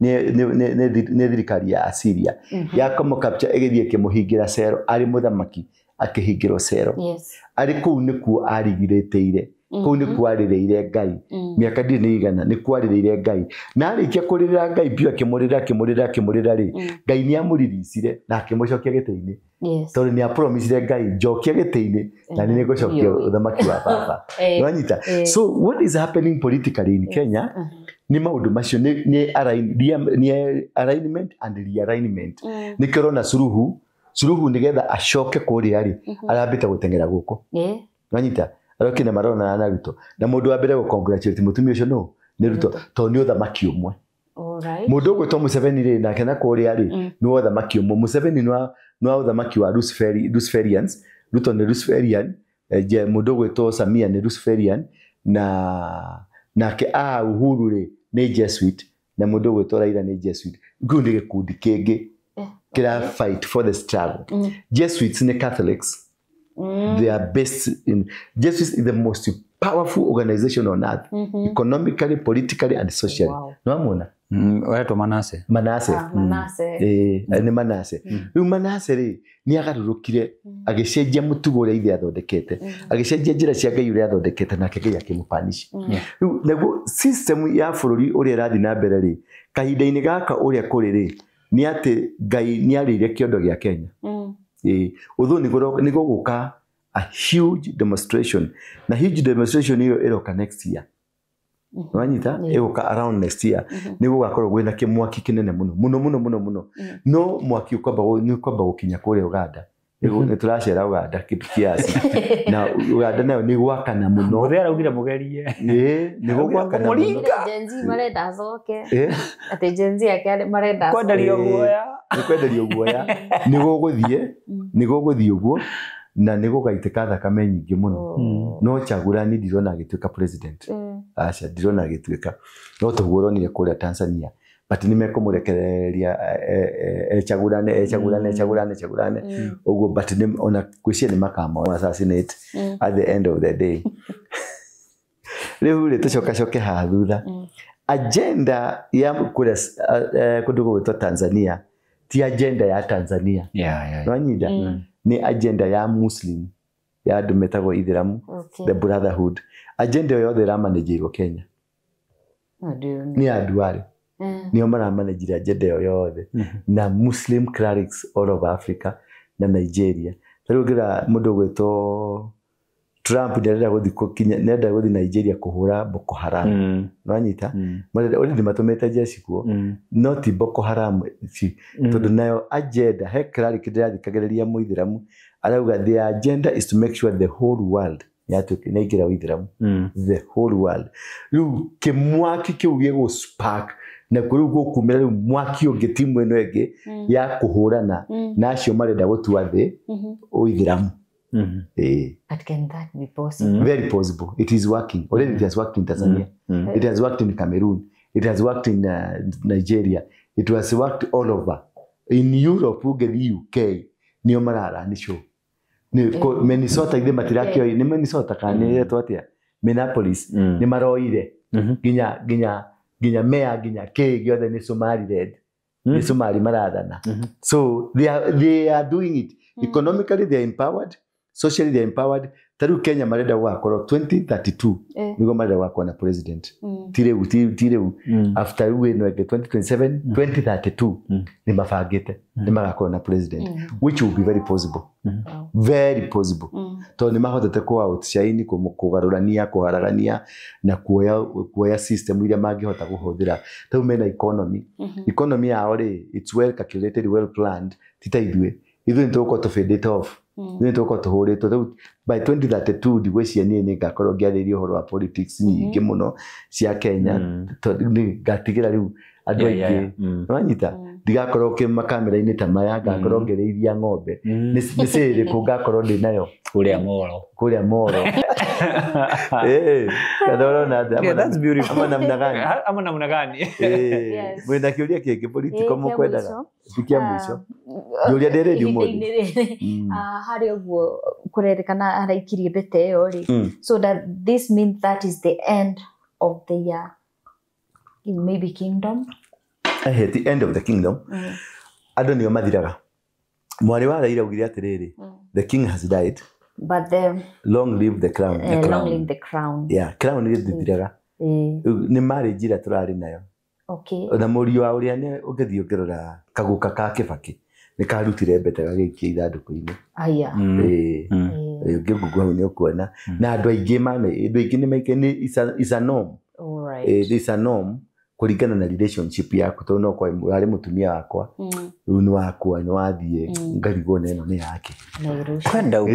Nĩ thirikari ya Assyria. Yakamũcapture ĩgĩthiĩ ĩkĩmũhingĩra cero arĩ mũthamaki. Akĩhingĩrwo cero. Arĩ kũu nĩkuo arigirĩtĩire. Kũu nĩkuo arĩrĩire Ngai. Mĩaka ndirĩ nĩ igana nĩkuo arĩrĩire Ngai. Na arĩkia kũrĩrĩra Ngai biũ akĩmũrĩra akĩmũrĩra akĩmũrĩra rĩ, Ngai nĩ amũriricire na akĩmũcokia gĩtĩ-inĩ. Tondũ nĩ apromisire Ngai njokia gĩtĩ-inĩ na nĩ nĩngũcokia ũthamaki wa baba. Nĩwanyita? So what is happening politically in Kenya Nĩ maũndũ macio nĩ alignment and realignment. Nĩkĩo ũrona Suluhu nĩgetha acoke kũrĩa rĩ, arambĩte gũteng'era gũkũ. Wanyita? Arokire na marona na Ruto. Na mũndũ wa mbere gũ congratulate mũtumia ũcio nũ? Nĩ Ruto. Tondũ nĩ ũthamaki ũmwe. Mũndũ ũgwĩtwo Museveni rĩ, nake na kũrĩa rĩ, nĩ wa ũthamaki ũmwe. Museveni nĩ wa ũthamaki wa Luciferians. Ruto nĩ Luciferian. Mũndũ ũgwĩtwo Samia nĩ Luciferian. Na nake Uhuru rĩ nĩ Jesuit. Na mũndũ ũgwĩtwo Raila nĩ Jesuit. Kĩu nĩ gĩkundi kĩngĩ kĩra fight for the struggle. Jesuits nĩ Catholics. They are based in Jesuits is the most powerful organization on earth, economically, politically and socially. No amona? Waretwo Manase. Manase. Manase. Nĩ Manase. Rĩu Manase rĩ nĩ agarũrũkire agĩcenjia mũtugo ũrĩa ithe athondekete, agĩcenjia njĩra cia Ngai ũrĩa athondekete, nake Ngai akĩmũpanish. Rĩu naguo system ya bũrũri ũrĩa ĩrathiĩ na mbere rĩ, kahinda-inĩ gaka ũrĩa kũrĩ rĩ, nĩ atĩ Ngai nĩ arĩire kĩondo gĩa Kenya. Ũthũ nĩ gũgũka a huge demonstration. Na huge demonstration ĩyo ĩroka next year. Wanyita? Ĩgũka around next year. Nĩ gũgakorwo kwĩna kĩmwaki kĩnene mũno mũno mũno mũno mũno. No mwaki nĩ ũkwamba gũkinya kũrĩa Uganda. Nĩ tũracera Uganda kĩndũ kiasi. Na Uganda nayo nĩ gwakana mũno. Mũthee araugire mũgerie. Nĩ gũgwakana mũno. Gen Z marenda acoke. Atĩ Gen Z yake marenda acoke. Kwenderio guoya. Nĩ kwenderio guoya. Nĩ gũgũthiĩ. Nĩ gũgũthiĩ ũguo. Na nĩ gũgaitĩka thakame nyingĩ mũno. No Chagurani ndirona agĩtuĩka president. Aca ndirona agĩtuĩka. No toguo ũronire kũrĩa Tanzania. But nĩ mekũmũrekereria echagurane echagurane echagurane echagurane ũguo, but ona gwĩciria nĩ makamo assassinate at the end of the day. Rĩu rĩ tũcokacoke haha thutha. Agenda ya kũrĩa kũndũ gũgwĩtwo Tanzania ti agenda ya Tanzania. Nwanyita? Ni agenda ya Muslim ya andũ metagwo Ithiramu, the Brotherhood. Agenda ĩyo yothe ĩramanĩnjĩirwo Kenya. Nĩ andũ arĩ nĩo maramanĩnjire agenda ĩyo yothe na Muslim clerics all over Africa na Nigeria. Rĩu ũngĩra mũndũ ũgwĩtwo Trump nĩarenda gũthiĩ Nigeria kũhũra Boko Haram. Nwanyita? Already matũmĩte jeshi kuo, no ti Boko Haram tondũ nayo agenda he cleric ndĩrathikagĩrĩria mũithĩramu arauga the agenda is to make sure the whole world nĩaingĩra ũithĩramu. The whole world. Rĩu kĩmwaki kĩu gĩgũ spark na rĩu gũkumĩra rĩu mwaki ũngĩ timu ĩno ĩngĩ ya kũhũrana na acio marenda gũtua thĩ ũithĩramu. But can that be possible? Very possible. It is working. Already it has worked in Tanzania. It has worked in Cameroon. It has worked in Nigeria. It has worked all over. In Europe, ũngĩthiĩ UK, nĩo mararani show. Minnesota ithe matirakĩoĩ, nĩ Minnesota kana nĩ ĩretwo atĩa? Minneapolis nĩ maroire. Nginya mayor, nginya kĩ gĩothe nĩ Somali led. Nĩ Somali marathana. So they are doing it. Economically they are empowered. Socially they are empowered. Ta rĩu Kenya marenda gũgakorwo 2032 nĩguo marenda gũgakorwo na president. Ti rĩu after rĩu ĩno ĩngĩ 2027 2032 nĩ mabangĩte nĩ magakorwo na president, which will be very possible. Very possible. Tondũ nĩ mahotete kũ outshine, kũgarũrania, kũharagania na kuoya system iria mangĩhota kũhũthĩra. Ta rĩu mena economy. Economy yao rĩ, it's well calculated, well planned. Ti ta ithuĩ. Ithuĩ nĩ tũgũkorwo tũfadĩte off. Nĩ tũgũkorwo tũhũrĩtwo. Rĩu by 2032 ndigwĩciria niĩ nĩ ngakorwo ngĩarĩria ũhoro wa politics nyingĩ mũno cia Kenya. Tondũ nĩ ngatigĩra rĩu andũ aingĩ. Nĩwanyita? Ndigakorwo makamera-inĩ ta maya, ngakorwo ngĩrĩithia ng'ombe. Nĩ cĩ ĩrĩkũ ngakorwo ndĩ nayo? Kũrĩa Moro. Kũrĩa Moro. Kana ũrona atĩa? Yeah, that's beautiful. Ama namna gani? Ama namna gani? Mwĩna kĩũria kĩngĩ political mũkwendaga? Ti kĩa mũico. Njũria ndĩ ready ũmũthĩ. Harĩ ũguo kũrerĩkana araikirie mbete ĩyo rĩ. So that this means that is the end of the maybe kingdom. The end of the kingdom. Andũ nĩo mathiraga. Mwarĩ wa Raila augire atĩrĩrĩ, the king has died. But the long live the crown. Long live the crown. Yeah, crown nĩ ĩthiraga. Nĩ marĩ njĩra tũrarĩ nayo. Okay. Na mũriũ wa ũrĩa nĩ ũngĩthiĩ ũngĩrora kaguka ka Kĩbakĩ nĩ karutire mbete gagĩikia ithandũkũ-inĩ. Aya. Ũngĩngũngũ hau nĩ ũkuona. Na andũ aingĩ mana, andũ aingĩ nĩ maike nĩ is a norm. All right. It's a norm. Kũringana na relationship yaku tondũ no kwa ũrarĩ mũtumia wakwa rĩu nĩ wakua nĩ wathiĩ ngarigwo na ĩno nĩ yake. Kwenda huko.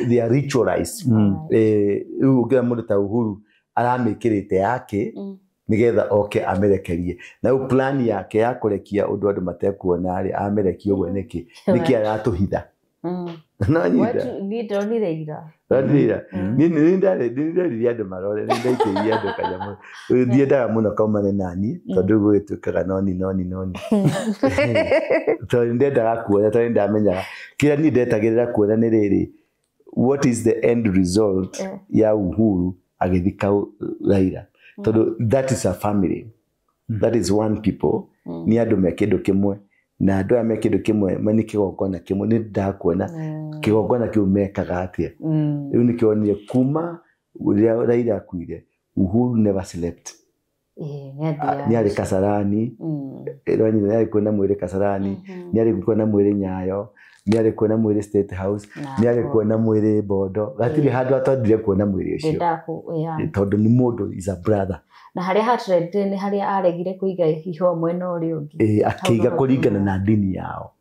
They are ritualized. Rĩu ũngĩra mũndũ ta Uhuru aramĩkĩrĩte yake nigetha oke amerekerie na rĩu plan yake ya kũrekia ũndũ andũ matekuona rĩ amerekie ũguo nĩkĩ nĩkĩ aratũhitha. No nyita Ndonire ira. Ndonire ni ni ndari andũ marore ni ndaikĩria andũ kanyamũ ndiendaga mũno kaumane nani tondũ gũgĩtuĩkaga noni noni noni tondũ ndendaga kuona tondũ ndamenyaga kĩrĩa niĩ ndetagĩrĩra kuona nĩ rĩrĩ what is the end result ya Uhuru agĩthika Raila tondũ that is a family that is one people ni andũ me kĩndũ kĩmwe na andũ aya me kĩndũ kĩmwe nĩ kĩgongona kĩmwe nĩ ndakuona kĩgongona kĩu mekaga atĩa rĩu nĩkĩonire kuma rĩrĩa Raila akuire Uhuru never slept nĩ arĩ Kasarani nĩ arĩ kuona mwĩrĩ Kasarani nĩ arĩ kuona mwĩrĩ Nyayo nĩ arĩ kuona mwĩrĩ State House nĩ arĩ kuona mwĩrĩ Bondo gatirĩ handũ atondire kuona mwĩrĩ ũcio tondũ nĩ mũndũ is a brother na harĩa hatrendire nĩ harĩa aregire kũiga ihũa mwena ũrĩa ũngĩ akĩiga kũringana na ndini yao.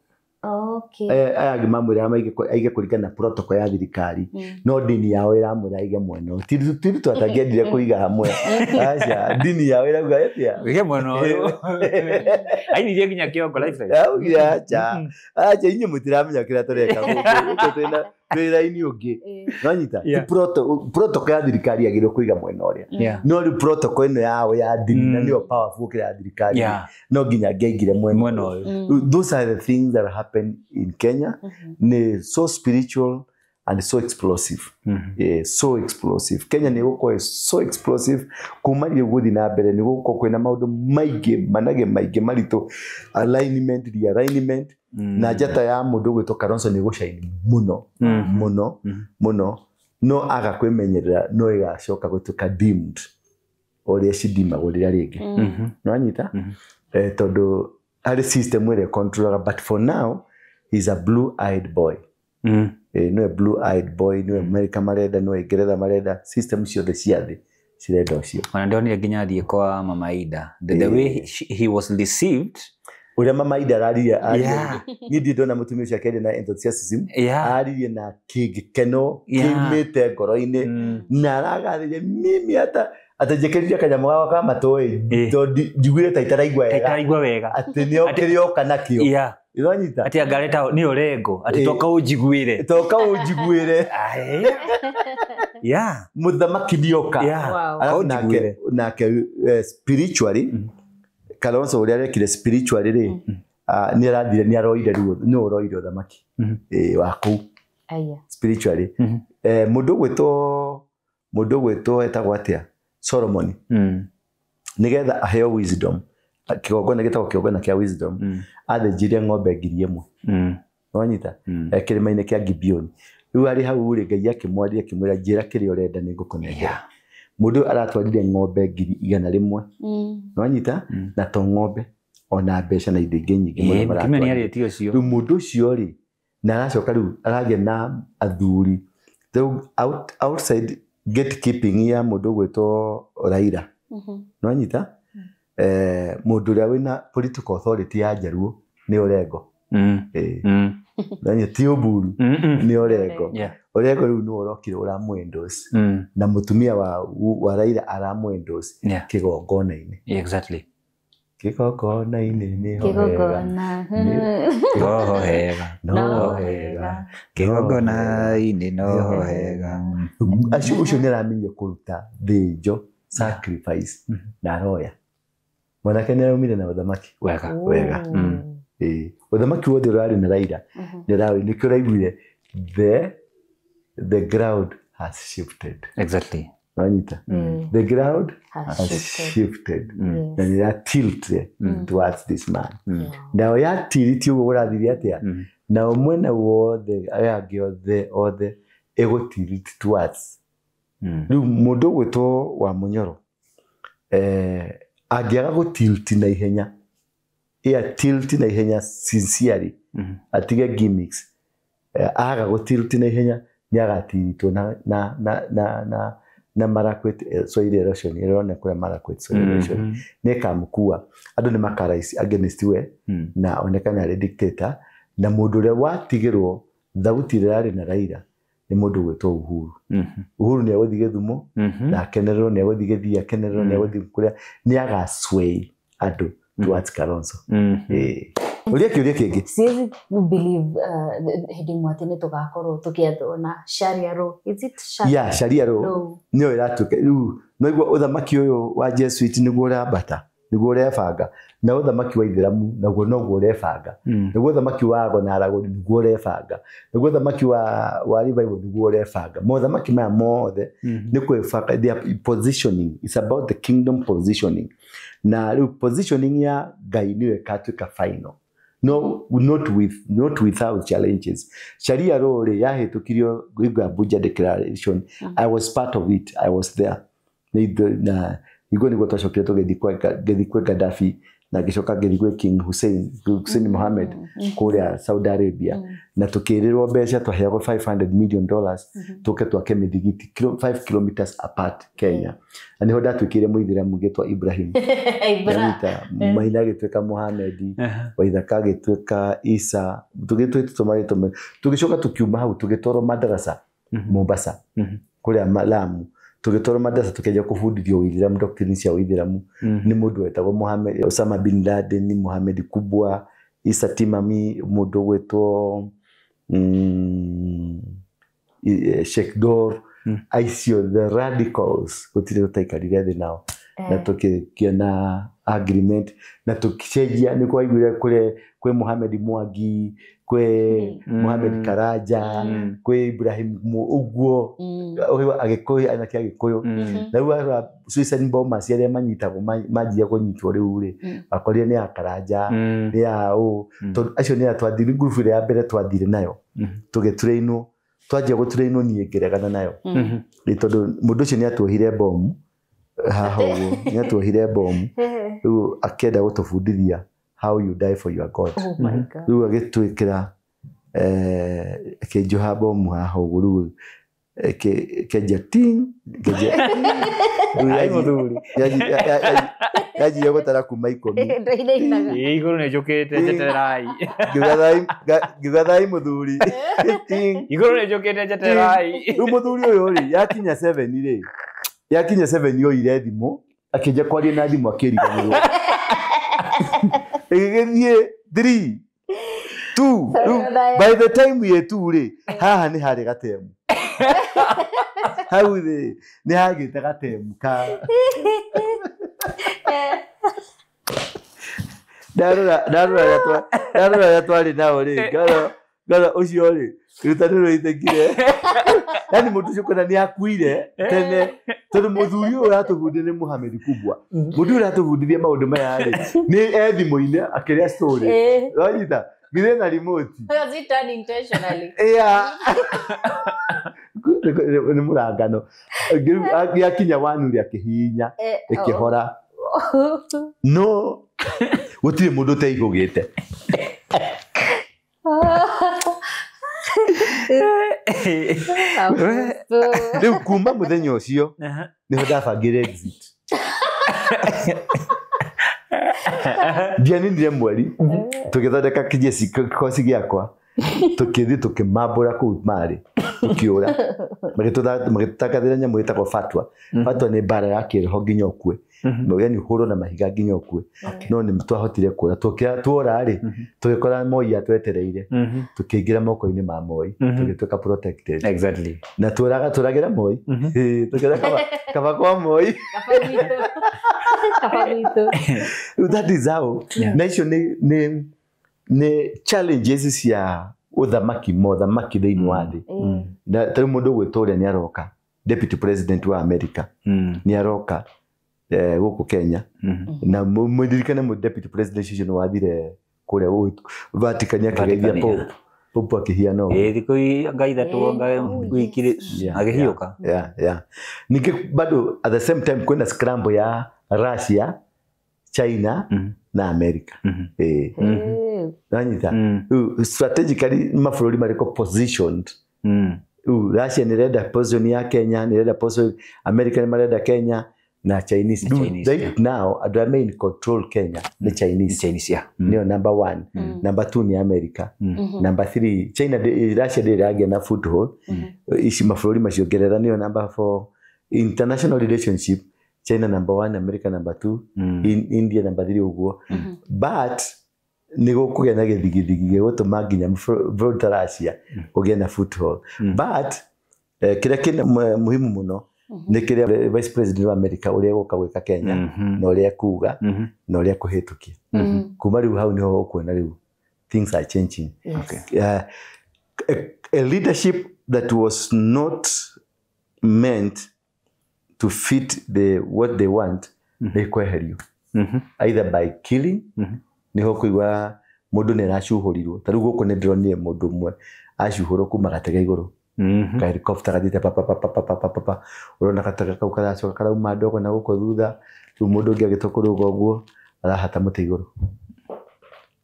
Okay. Aya angĩ mamwĩraga aige kũringana na protocol ya thirikari no ndini yao ĩramwĩra aige mwena ti Ruto atangĩendire kũiga hamwe aca ndini yao ĩrauga atĩa Wige mwena ũyũ ainirie nginya kĩongo lifeline augire aca aca inyuĩ mũtiramenya kĩrĩa tũreka gũkũ twĩ raini ũngĩ nonyita protocol ya thirikari yagĩrĩirwo kũiga mwena ũrĩa no rĩu protocol ĩno yao ya ndini na nĩyo powerful gũkĩra ya thirikari no nginya angĩaigire mwena ũyũ. Those are the things that happen in Kenya. Ni so spiritual and so explosive. So explosive. Kenya nĩ gũkorwo so explosive kuma rĩu gũthiĩ na mbere nĩ gũkorwo kwĩna maũndũ maingĩ manage maingĩ maritũ alignment realignment na njata ya mũndũ ũgwĩtwo Kalonzo nĩ gũcaini mũno mũno mũno no aga kwĩmenyerera no ĩgacoka gũtuĩka dimmed ũrĩa cindimagwo rĩrĩa rĩngĩ nĩwanyita tondũ harĩ system ĩrĩa controlaga but for now he's a blue-eyed boy. Niwe blue-eyed boy niwe America marenda niwe Ngeretha marenda system ciothe cia thĩ cirenda ũcio. Ona ndonire nginya athiĩ kwa Mama Ida the way he was received ũrĩa Mama Ida araririe niĩ ndirĩ ndona mũtumia ũcio akĩaria na enthusiasm aririe na gĩkeno kiumĩte ngoro-inĩ na aragathĩria mimi hata atanjĩkĩrire kanyamũ gakwa ka matũ tondũ njiguire ta itaraigua wega atĩ nĩ kĩrĩa oka nakĩo Ironyita ati angareta nĩ Orengo ati toka ũnjiguĩre toka ũnjiguĩre yeah mũthamaki nĩoka alafu nake spiritually Kalonzo ũrĩa arekire spiritually rĩ nĩ arathire nĩ aroire ruo nĩ ũroire ũthamaki wa kũu spiritually mũndũ ũgwĩtwo etagwo atĩa Solomon nĩgetha aheo wisdom kĩgongona gĩtagwo kĩgongona kĩa wisdom athĩnjirie ng'ombe 1000 nĩwanyita kĩrĩma-inĩ kĩa Gibeoni rĩu arĩ hau rĩ Ngai akĩmwaria akĩmwĩra njĩra kĩrĩa ũrenda nĩngũkũnengera mũndũ ũyũ aratwarire ng'ombe 100,000 nĩwanyita na to ng'ombe ona mbeca na indo ingĩ nyingĩ mũno maratwarire rĩu mũndũ ũcio rĩ na aracoka rĩu aragĩa na athuri rĩu outside gatekeeping ya mũndũ ũgwĩtwo Raila nĩwanyita mũndũ ũrĩa wĩna political authority ya Njaruo nĩ Orengo ti Oburu nĩ Orengo Orengo rĩu nĩwe ũrokire ũramũ-endorse na mũtumia wa Raila aramũ-endorse kĩgongona-inĩ exactly kĩgongona-inĩ nĩho hega noho hega noho hega kĩgongona-inĩ noho hega ũcio nĩ aramenyire kũruta thĩnjo sacrifice na aroya mwanake nĩ araumire na ũthamaki wega wega ũthamaki wothe ũrarĩ na Raila nĩkĩo ũraiguire the ground has shifted exactly wanyita the ground has shifted na nĩ ya tilt towards this man nao ya tilt ũguo ũrathirie atĩa nao mwena wothe aya angĩ othe othe ĩgũ tilt towards rĩu mũndũ ũgwĩtwo wa Munyoro angĩaga gũtilt na ihenya ya tilt na ihenya sincerely atige gimmicks aga gũtilt na ihenya nĩ agatiritwo Na Marakwet soil erosion ĩrona kũrĩa Marakwet soil erosion nĩ ĩkamũkua. Andũ nĩ makaraisi against we na onekane arĩ dictator. Na mũndũ ũrĩa watigĩrwo thauti ĩrĩa yarĩ na Raila nĩ mũndũ ũgwĩtwo Uhuru. Uhuru nĩ egũthiĩ Gĩthumo na akenererwo, nĩ egũthiĩ Gĩthii akenererwo, nĩ egũthiĩ kũrĩa, nĩ agasway andũ towards Kalonzo. Ũria kĩũria kĩngĩ. Siwezi believe hĩndĩ ĩmwe atĩ nĩ tũgakorwo tũkĩathwo na Sharia law. Is it Sharia? Yeah, Sharia law. Nĩyo ĩratuĩka rĩu noigua ũthamaki ũyũ wa Jesuit nĩguo ũrambata, nĩguo ũrebanga, na ũthamaki wa Ithĩramu naguo noguo ũrebanga, nĩguo ũthamaki wa ago na aragũri nĩguo ũrebanga, nĩguo ũthamaki wa revival nĩguo ũrebanga. Mothamaki maya mothe nĩ kwĩbanga, they are positioning. It's about the kingdom positioning. Na rĩu positioning ya Ngai nĩyo ĩgatuĩka final. No, not without challenges. Sharia law rĩ yahĩtũkirio Abuja Declaration. I was part of it. I was there. Na niguo niguo twacokire tũgĩthiĩ kwĩ Gaddafi na ngĩcoka ngĩthiĩ kwĩ King Hussein Mohammed kũrĩa Saudi Arabia, na tũkĩrĩrwo mbeca twaheagwo $500 million tũke twake mĩthigiti 5 kilometers apart Kenya. Na nĩho ndatuĩkire mũithĩramu ngĩtwa Ibrahim. Maina agĩtuĩka Mohammed, Waithaka agĩtuĩka Isa, tũgĩtũmarĩtwo tũgĩcoka tũkiuma hau tũgĩtwarwo madarasa Mombasa kũrĩa Lamu. Tũgĩtwarwo madarasa tũkĩanjia kũbundithio ũithĩramu, doctrine cia ũithĩramu nĩ mũndũ wetagwo Mohammed Osama bin Laden, Mohammed Kubwa, Isa Timami, mũndũ ũgwĩtwo Sheikh Dor, aicio the radicals gũtirĩ tũtaikarire thĩ nao na tũkĩona agreement na tũkĩcenjia. Nĩ kwaiguire kwĩ Mohammed Mwangi, kwĩ Mohammed Karanja, kwĩ Ibrahim ũguo Agĩkũyũ, anake Agĩkũyũ. Na rĩu suicide bombers arĩa manyitagwo manjia kũnyitwo rĩu rĩ, wakorire nĩ ya Karanja, nĩ ya ũ, tondũ acio nĩ twathire ngurubu ĩrĩa ya mbere twathire nayo tũgĩtũrainwo, twanjia gũtũrainwo niĩ ngĩregana nayo tondũ mũndũ ũcio nĩ atuohire bomu haha ũguo, nĩ atuohire bomu rĩu akĩenda gũtũbundithia how you die for your God. Rĩu agĩtwĩkĩra akĩnjoha bomu haha ũguo, rĩu kĩanjia ting, yanjia gũtara kuma 10. Igũrũ nĩ njũkĩte njetererai. Ngiuga thai mũthuri. Igũrũ nĩ njũkĩte njetererai. Rĩu mũthuri ũyũ rĩ yakinya 7 rĩ, yakinya 7 oire thimũ akĩnjia kwaria na thimũ akĩriganĩrwo. Ĩgĩgĩthiĩ 3 2, by the time we 2 rĩ, haha nĩ harĩ gatemu. Hau rĩ nĩ hagĩte gatemu ka ndarora arĩa twarĩ nao rĩ, ngorora ũcio rĩ ruta nĩ rũitĩkire. Yaani mũndũ ũcio kwenda nĩ akuire tene tondũ mũthuri ũyũ ũratũbundithia nĩ Mohammed Kubwa. Mũndũ ũyũ ũratũbundithia maũndũ maya rĩ nĩ e thimũ-inĩ akĩrĩa story. Wanyita githĩ na remote. Was it done intentionally? Yeah. Nĩ mũrangano. Gĩakinya 1 rĩ akĩhihinya ĩkĩhora. No gũtirĩ mũndũ ũteihũgĩte. Rĩu kuma mũthenya ũcio nĩho ndabangire exit. Ndianinire mweri tũgĩthondeka kĩjeci kĩkosi gĩakwa tũkĩthiĩ tũkĩmambũra kũu marĩ tũkĩũra magĩtũtangathĩra nyamũ ĩtagwo fatwa. Fatwa nĩ mbara ya kĩroho nginya ũkue, yani ũhũrwo na mahiga nginya ũkue. No nĩ twahotire kũra, tuora rĩ tũgĩkora Moi atwetereire, tũkĩingĩra moko-inĩ ma Moi, tũgĩtuĩka protected. Exactly. Na tũraga tũragĩra Moi, tũkĩra kaba kwa Moi. Kaba gwitũ. That is how. Na icio nĩ challenges cia ũthamaki, mothamaki thĩinĩ wa thĩ. Na ta rĩu mũndũ ũgwĩtwo ũrĩa nĩ aroka, deputy president wa America nĩ aroka gũkũ Kenya. Na mũririkane mũ deputy president ũcio nĩ wathire kũrĩa Vatican akĩgeithia Pope. Pope akĩhiana ũguo. Thikũ ngai ithatũ wiki agĩhiũka. Yeah. Ningĩ bado at the same time kwĩna scramble ya Russia, China na America. Nanyita. Strategically mabũrũri marĩkũ positioned Rĩu Russia nĩ ĩrenda position ya Kenya, nĩ ĩrenda position America, nĩ marenda Kenya na Chinese. Na Rĩu Chinese, right now andũ arĩa me in control Kenya nĩ Chinese. Chinese, yeah. Nĩyo number one. Number two nĩ America. Number three China, Russia ndĩrĩ ĩragĩa na foothold ici mabũrũri macio. Ngeretha nĩyo number four. International relationship, China number one, America number two, India number three ũguo. But nĩ gũkũgĩa na gĩthigithigi gĩgũtũma nginya bũrũri ta Russia ũgĩe na foothold. But kĩrĩa kĩna muhimu mũno nĩ kĩrĩa vice president wa America ũrĩa egũka gwĩka Kenya na ũrĩa ekuga na ũrĩa ekũhĩtũkia. Kuma rĩu hau nĩho ũkuona rĩu things are changing. A leadership that was not meant to fit the what they want nĩ kweherio either by killing. Niho kũigua mũndũ nĩ aracuhũrirwo. Ta rĩu gũkũ nĩ ndĩronire mũndũ ũmwe acuhũrwo kuma gatege igũrũ, ka helicopter gathiĩte pa pa pa pa pa pa pa pa pa. Ũrona gatege kau karacoka karauma ndogo na gũkũ thutha. Rĩu mũndũ ũngĩ agĩtua kũrũga ũguo arahata mũtĩ igũrũ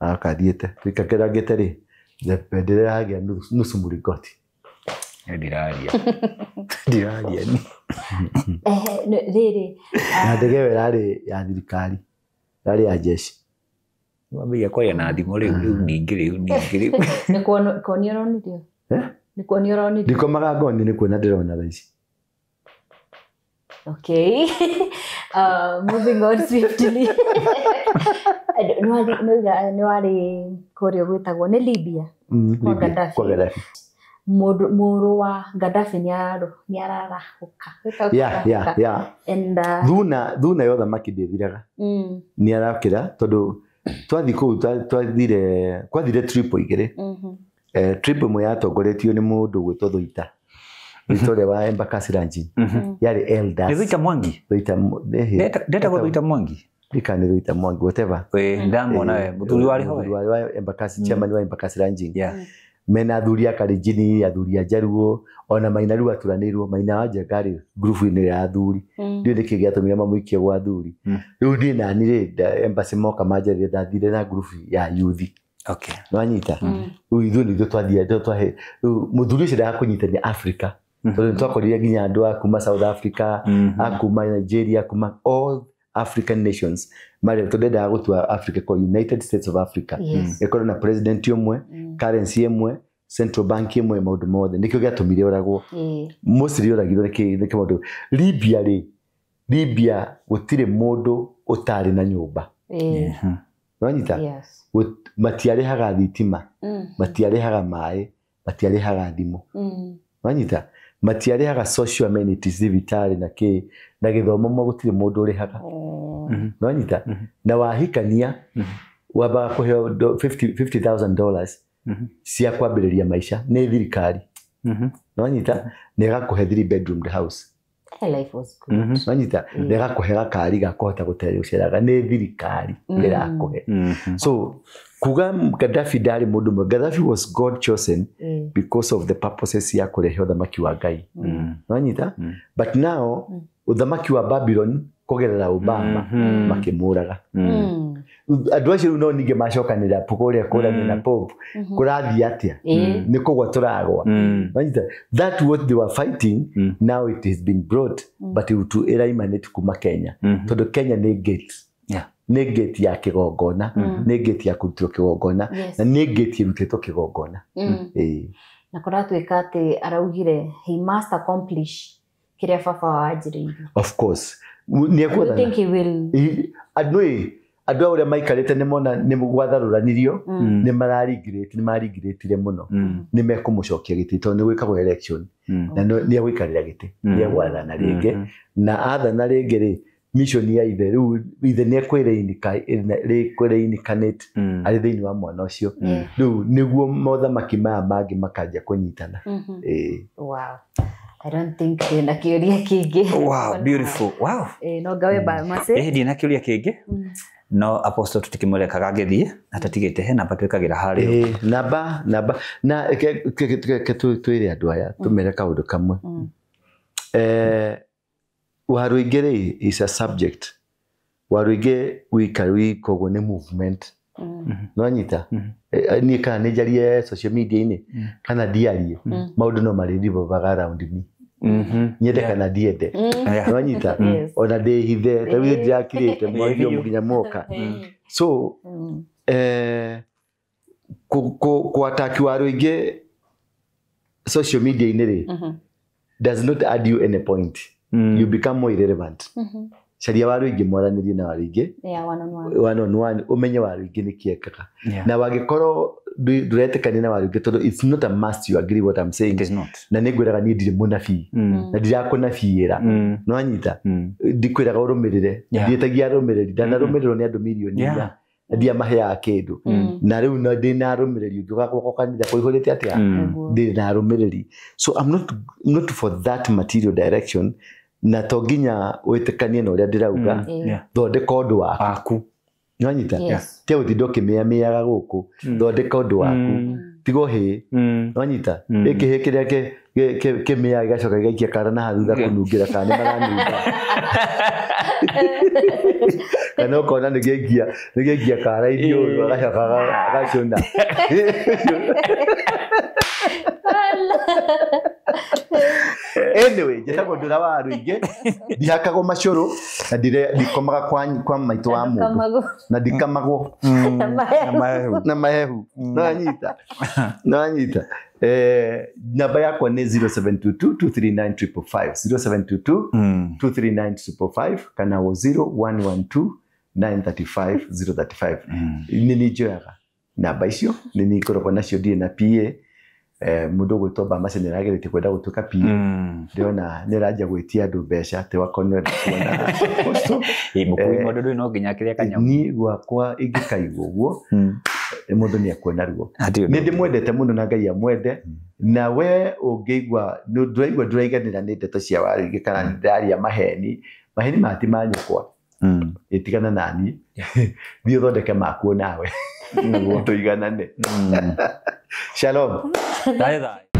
akathiĩte rĩkakerangĩte rĩ bendera yagĩa nusu mũringoti. Ndiraria, ndiraria ni. Rĩrĩ. Na ndege ĩyo ĩrarĩ ya thirikari, ĩrarĩ ya jeshi. Wambia kwaria na thimũ rĩu rĩu ningĩ rĩu ningĩ rĩu. Nĩ kuonio ũronirio? Eh? Nĩ kuonio ũronirio? Ndikomaga ngoni, nĩ kuona ndĩrona thaa ici. Okay. Moving on swiftly. Nĩ warĩ kũrĩa gwĩtagwo nĩ Libya. Kwa Libya, Gaddafi. Kwa Gaddafi. Mũrũ wa Gaddafi nĩ ararahũka. Gwĩtagwo kũrahũka. And Thuna ya ũthamaki ndĩthiraga. Nĩ arakĩra tondũ twathiĩ kũu twathire kwathire trip igĩrĩ. Trip ĩmwe yatongoretio nĩ mũndũ gwĩtwo Thuita, Thuita ũrĩa wa Embakasi Ranching, yarĩ elders. Nĩ Thuita Mwangi? Thuita Ndetagwo Thuita Mwangi. Ndikana nĩ Thuita Mwangi, whatever. Ĩ, ndamwona we mũthuri warĩ ho we. Mũthuri warĩ wa Embakasi, chairman wa Embakasi Ranching. Mena athuri a Kalenjin, athuri a Jaruo, ona Maina rĩu aturanĩirwo. Maina wa Njenga rĩ ngurubu-inĩ ya athuri. Ndiũĩ nĩkĩ gĩatũmire mamũikie gwa athuri. Rĩu niĩ nani rĩ embassy moka manjarĩrie, ndathire na ngurubu ya youth. Nĩwanyita? Rĩu ithuĩ nĩithuĩ twathire twahe rĩu mũthuri ũcio ndaga kũnyitania Africa, tondũ nĩtwakorire nginya andũ a kuma South Africa, a kuma Nigeria, kuma all African nations marĩ, tondũ ndendaga gũtua Africa kwa United States of Africa, ĩkorwo na president ũmwe, currency ĩmwe, central bank ĩmwe, maũndũ mothe. Nĩkĩo gĩatũmire ũragwo. Mostly ũragirwo nĩ kĩmaũndũ. Libya rĩ, Libya gũtirĩ mũndũ ũtarĩ na nyũmba. Nĩwanyita? Yes. Matiarĩhaga thitima, matiarĩhaga maĩ, matiarĩhaga thimũ. Wanyita? Matiarĩhaga social amenities, thibitarĩ na kĩ na gĩthomo mo gũtirĩ mũndũ ũrĩhaga. Nĩwanyita? Na wahikania wambaga kũheo $50,000 cia kwambĩrĩria maica nĩ thirikari. Nĩwanyita? Na ĩgakũhe three bedroom house. Life was good. Nĩwanyita? Na ĩgakũhe gakari ga kũhota gũceraga, nĩ thirikari ĩrakũhe. So kuga Gaddafi ndarĩ mũndũ mwega, Gaddafi was God chosen because of the purposes ya kũrehe ũthamaki wa Ngai. Nĩwanyita? But now ũthamaki wa Babylon kũgerera Obama makĩmũraga. Andũ acio rĩu no ningĩ macokanĩrĩra kũrĩa kũrania na Pope, kũrathiĩ atĩa? Nĩ kũgwa tũragwa. Nĩwanyita? That what they were fighting, now it has been brought, but it ĩraimanĩte kuma Kenya, tondũ Kenya nĩ gate, nĩ gate ya kĩgongona, nĩ gate ya kũrutĩrwo kĩgongona, na nĩ gate ĩrutĩtwo kĩgongona. Ĩĩ. Na kũratuĩka atĩ araugire he must accomplish kĩrĩa baba wanjĩrĩirie. Of course nĩ Do you ekwethana. think he will? Andũ ĩ andũ a ũrĩa maikarĩte nĩ mona nĩ gwatharũranirio, nĩ mararigirĩti, nĩ marigirĩtire mũno, nĩ mekũmũcokia gĩtĩ tondũ nĩ gwĩkagwo election, na nĩ egũikarĩra gĩtĩ, nĩ egwathana rĩngĩ, na athana rĩngĩ rĩ mission ya ithe rĩu ithe nĩ ekwĩreincarnate arĩ thĩinĩ wa mwana ũcio. Rĩu nĩguo mothamaki maya mangĩ makanjia kũnyitana. Ĩĩ. Wow. I don't think ndĩna kĩũria kĩngĩ. Wow, beautiful. Wow. No ngawe ba mase. Ĩ, ndina kĩũria kĩngĩ, no apostle tũtikĩmũrekaga agĩthiĩ atatigĩte he namba twĩkagĩra harĩa. Ĩĩ, namba na ke twĩre andũ aya tũmere kaũndũ kamwe. Waruingĩ rĩ is a subject. Waruingĩ wika koguo nĩ movement. No nyita niĩ kana nĩ njarie social media-inĩ kana ndiarie maũndũ no marĩ revolve around me. Nyende kana ndiende. No nyita ona ndĩhithe ta rĩu ndirakirĩte mwario nginya moka. So ku-attack wa rũingĩ social media-inĩ rĩ does not add you any point. You become more irrelevant. Caria wa rũingĩ mwaranĩrie na wa rũingĩ one on one ũmenye wa rũingĩ nĩ kĩekaga. Na wangĩkorwo ndũretĩkania na wa rũingĩ tondũ it's not a must you agree what I'm saying. It is not. Na nĩngwĩraga niĩ ndirĩ mũnabii na ndirakũnabiĩra. No anyita ndikwĩraga ũrũmĩrĩre ndiĩtagia arũmĩrĩri ndanarũmĩrĩrwo nĩ andũ mirioni inya na ndiamaheaga kĩndũ. Na rĩu ndĩna arũmĩrĩri ũngĩũka gwakwa kanitha kũihũrĩte atĩa ndĩna arũmĩrĩri. So I'm not for that material direction. Na to nginya wĩtĩkanie na ũrĩa ndĩrauga thondeka ũndũ waku. Nĩwanyita? Tiga gũtinda ũkĩmĩamĩaga gũkũ thondeka ũndũ waku tiga ũhĩ. Nĩwanyita? Gĩkĩ hĩ kĩrĩa kĩmĩaga gĩgacoka gĩgaikia kara na hau thutha kũnungĩra kana nĩ maranunga. Kana ũkona nĩgĩaikia kara-inĩ ũru agacoka agacũna. Anyway, njĩtagwo Ndũra wa Rũingĩ ndihakagwo macũrũ na ndikomaga kwa maitũ wa mũndũ na ndikamagwo na mahehu. No anyita. Namba yakwa nĩ 0722 239 555 0722 239 555 kana 0112 935 035. Nĩ njoyaga namba icio nĩ nikoragwo nacio ndirĩ na PA. Mũndũ ũgwĩtwo Bamase nĩ arageretie kwenda gũtuĩka PA. Ndĩrona nĩ aranjia gwĩtia andũ mbeca atĩ wakwa nĩ arenda kuona. Mũkui mũndũ ndũrĩ no nginya akĩrĩa kanyamũ. Niĩ gwakwa ingĩkaigua ũguo mũndũ nĩ ekuona ruo. Nĩ ndĩmwendete mũno na Ngai amwende. Na we ũngĩigua ndũraigua ndũraiganĩra nĩ ndeto cia warĩngĩ kana ndĩraria maheni maheni maya ti ma nyũkwa. Ĩtigana naniĩ thiĩ ũthondeke makuo nawe nĩguo tũiganane. Shalom. Thayũ thayũ.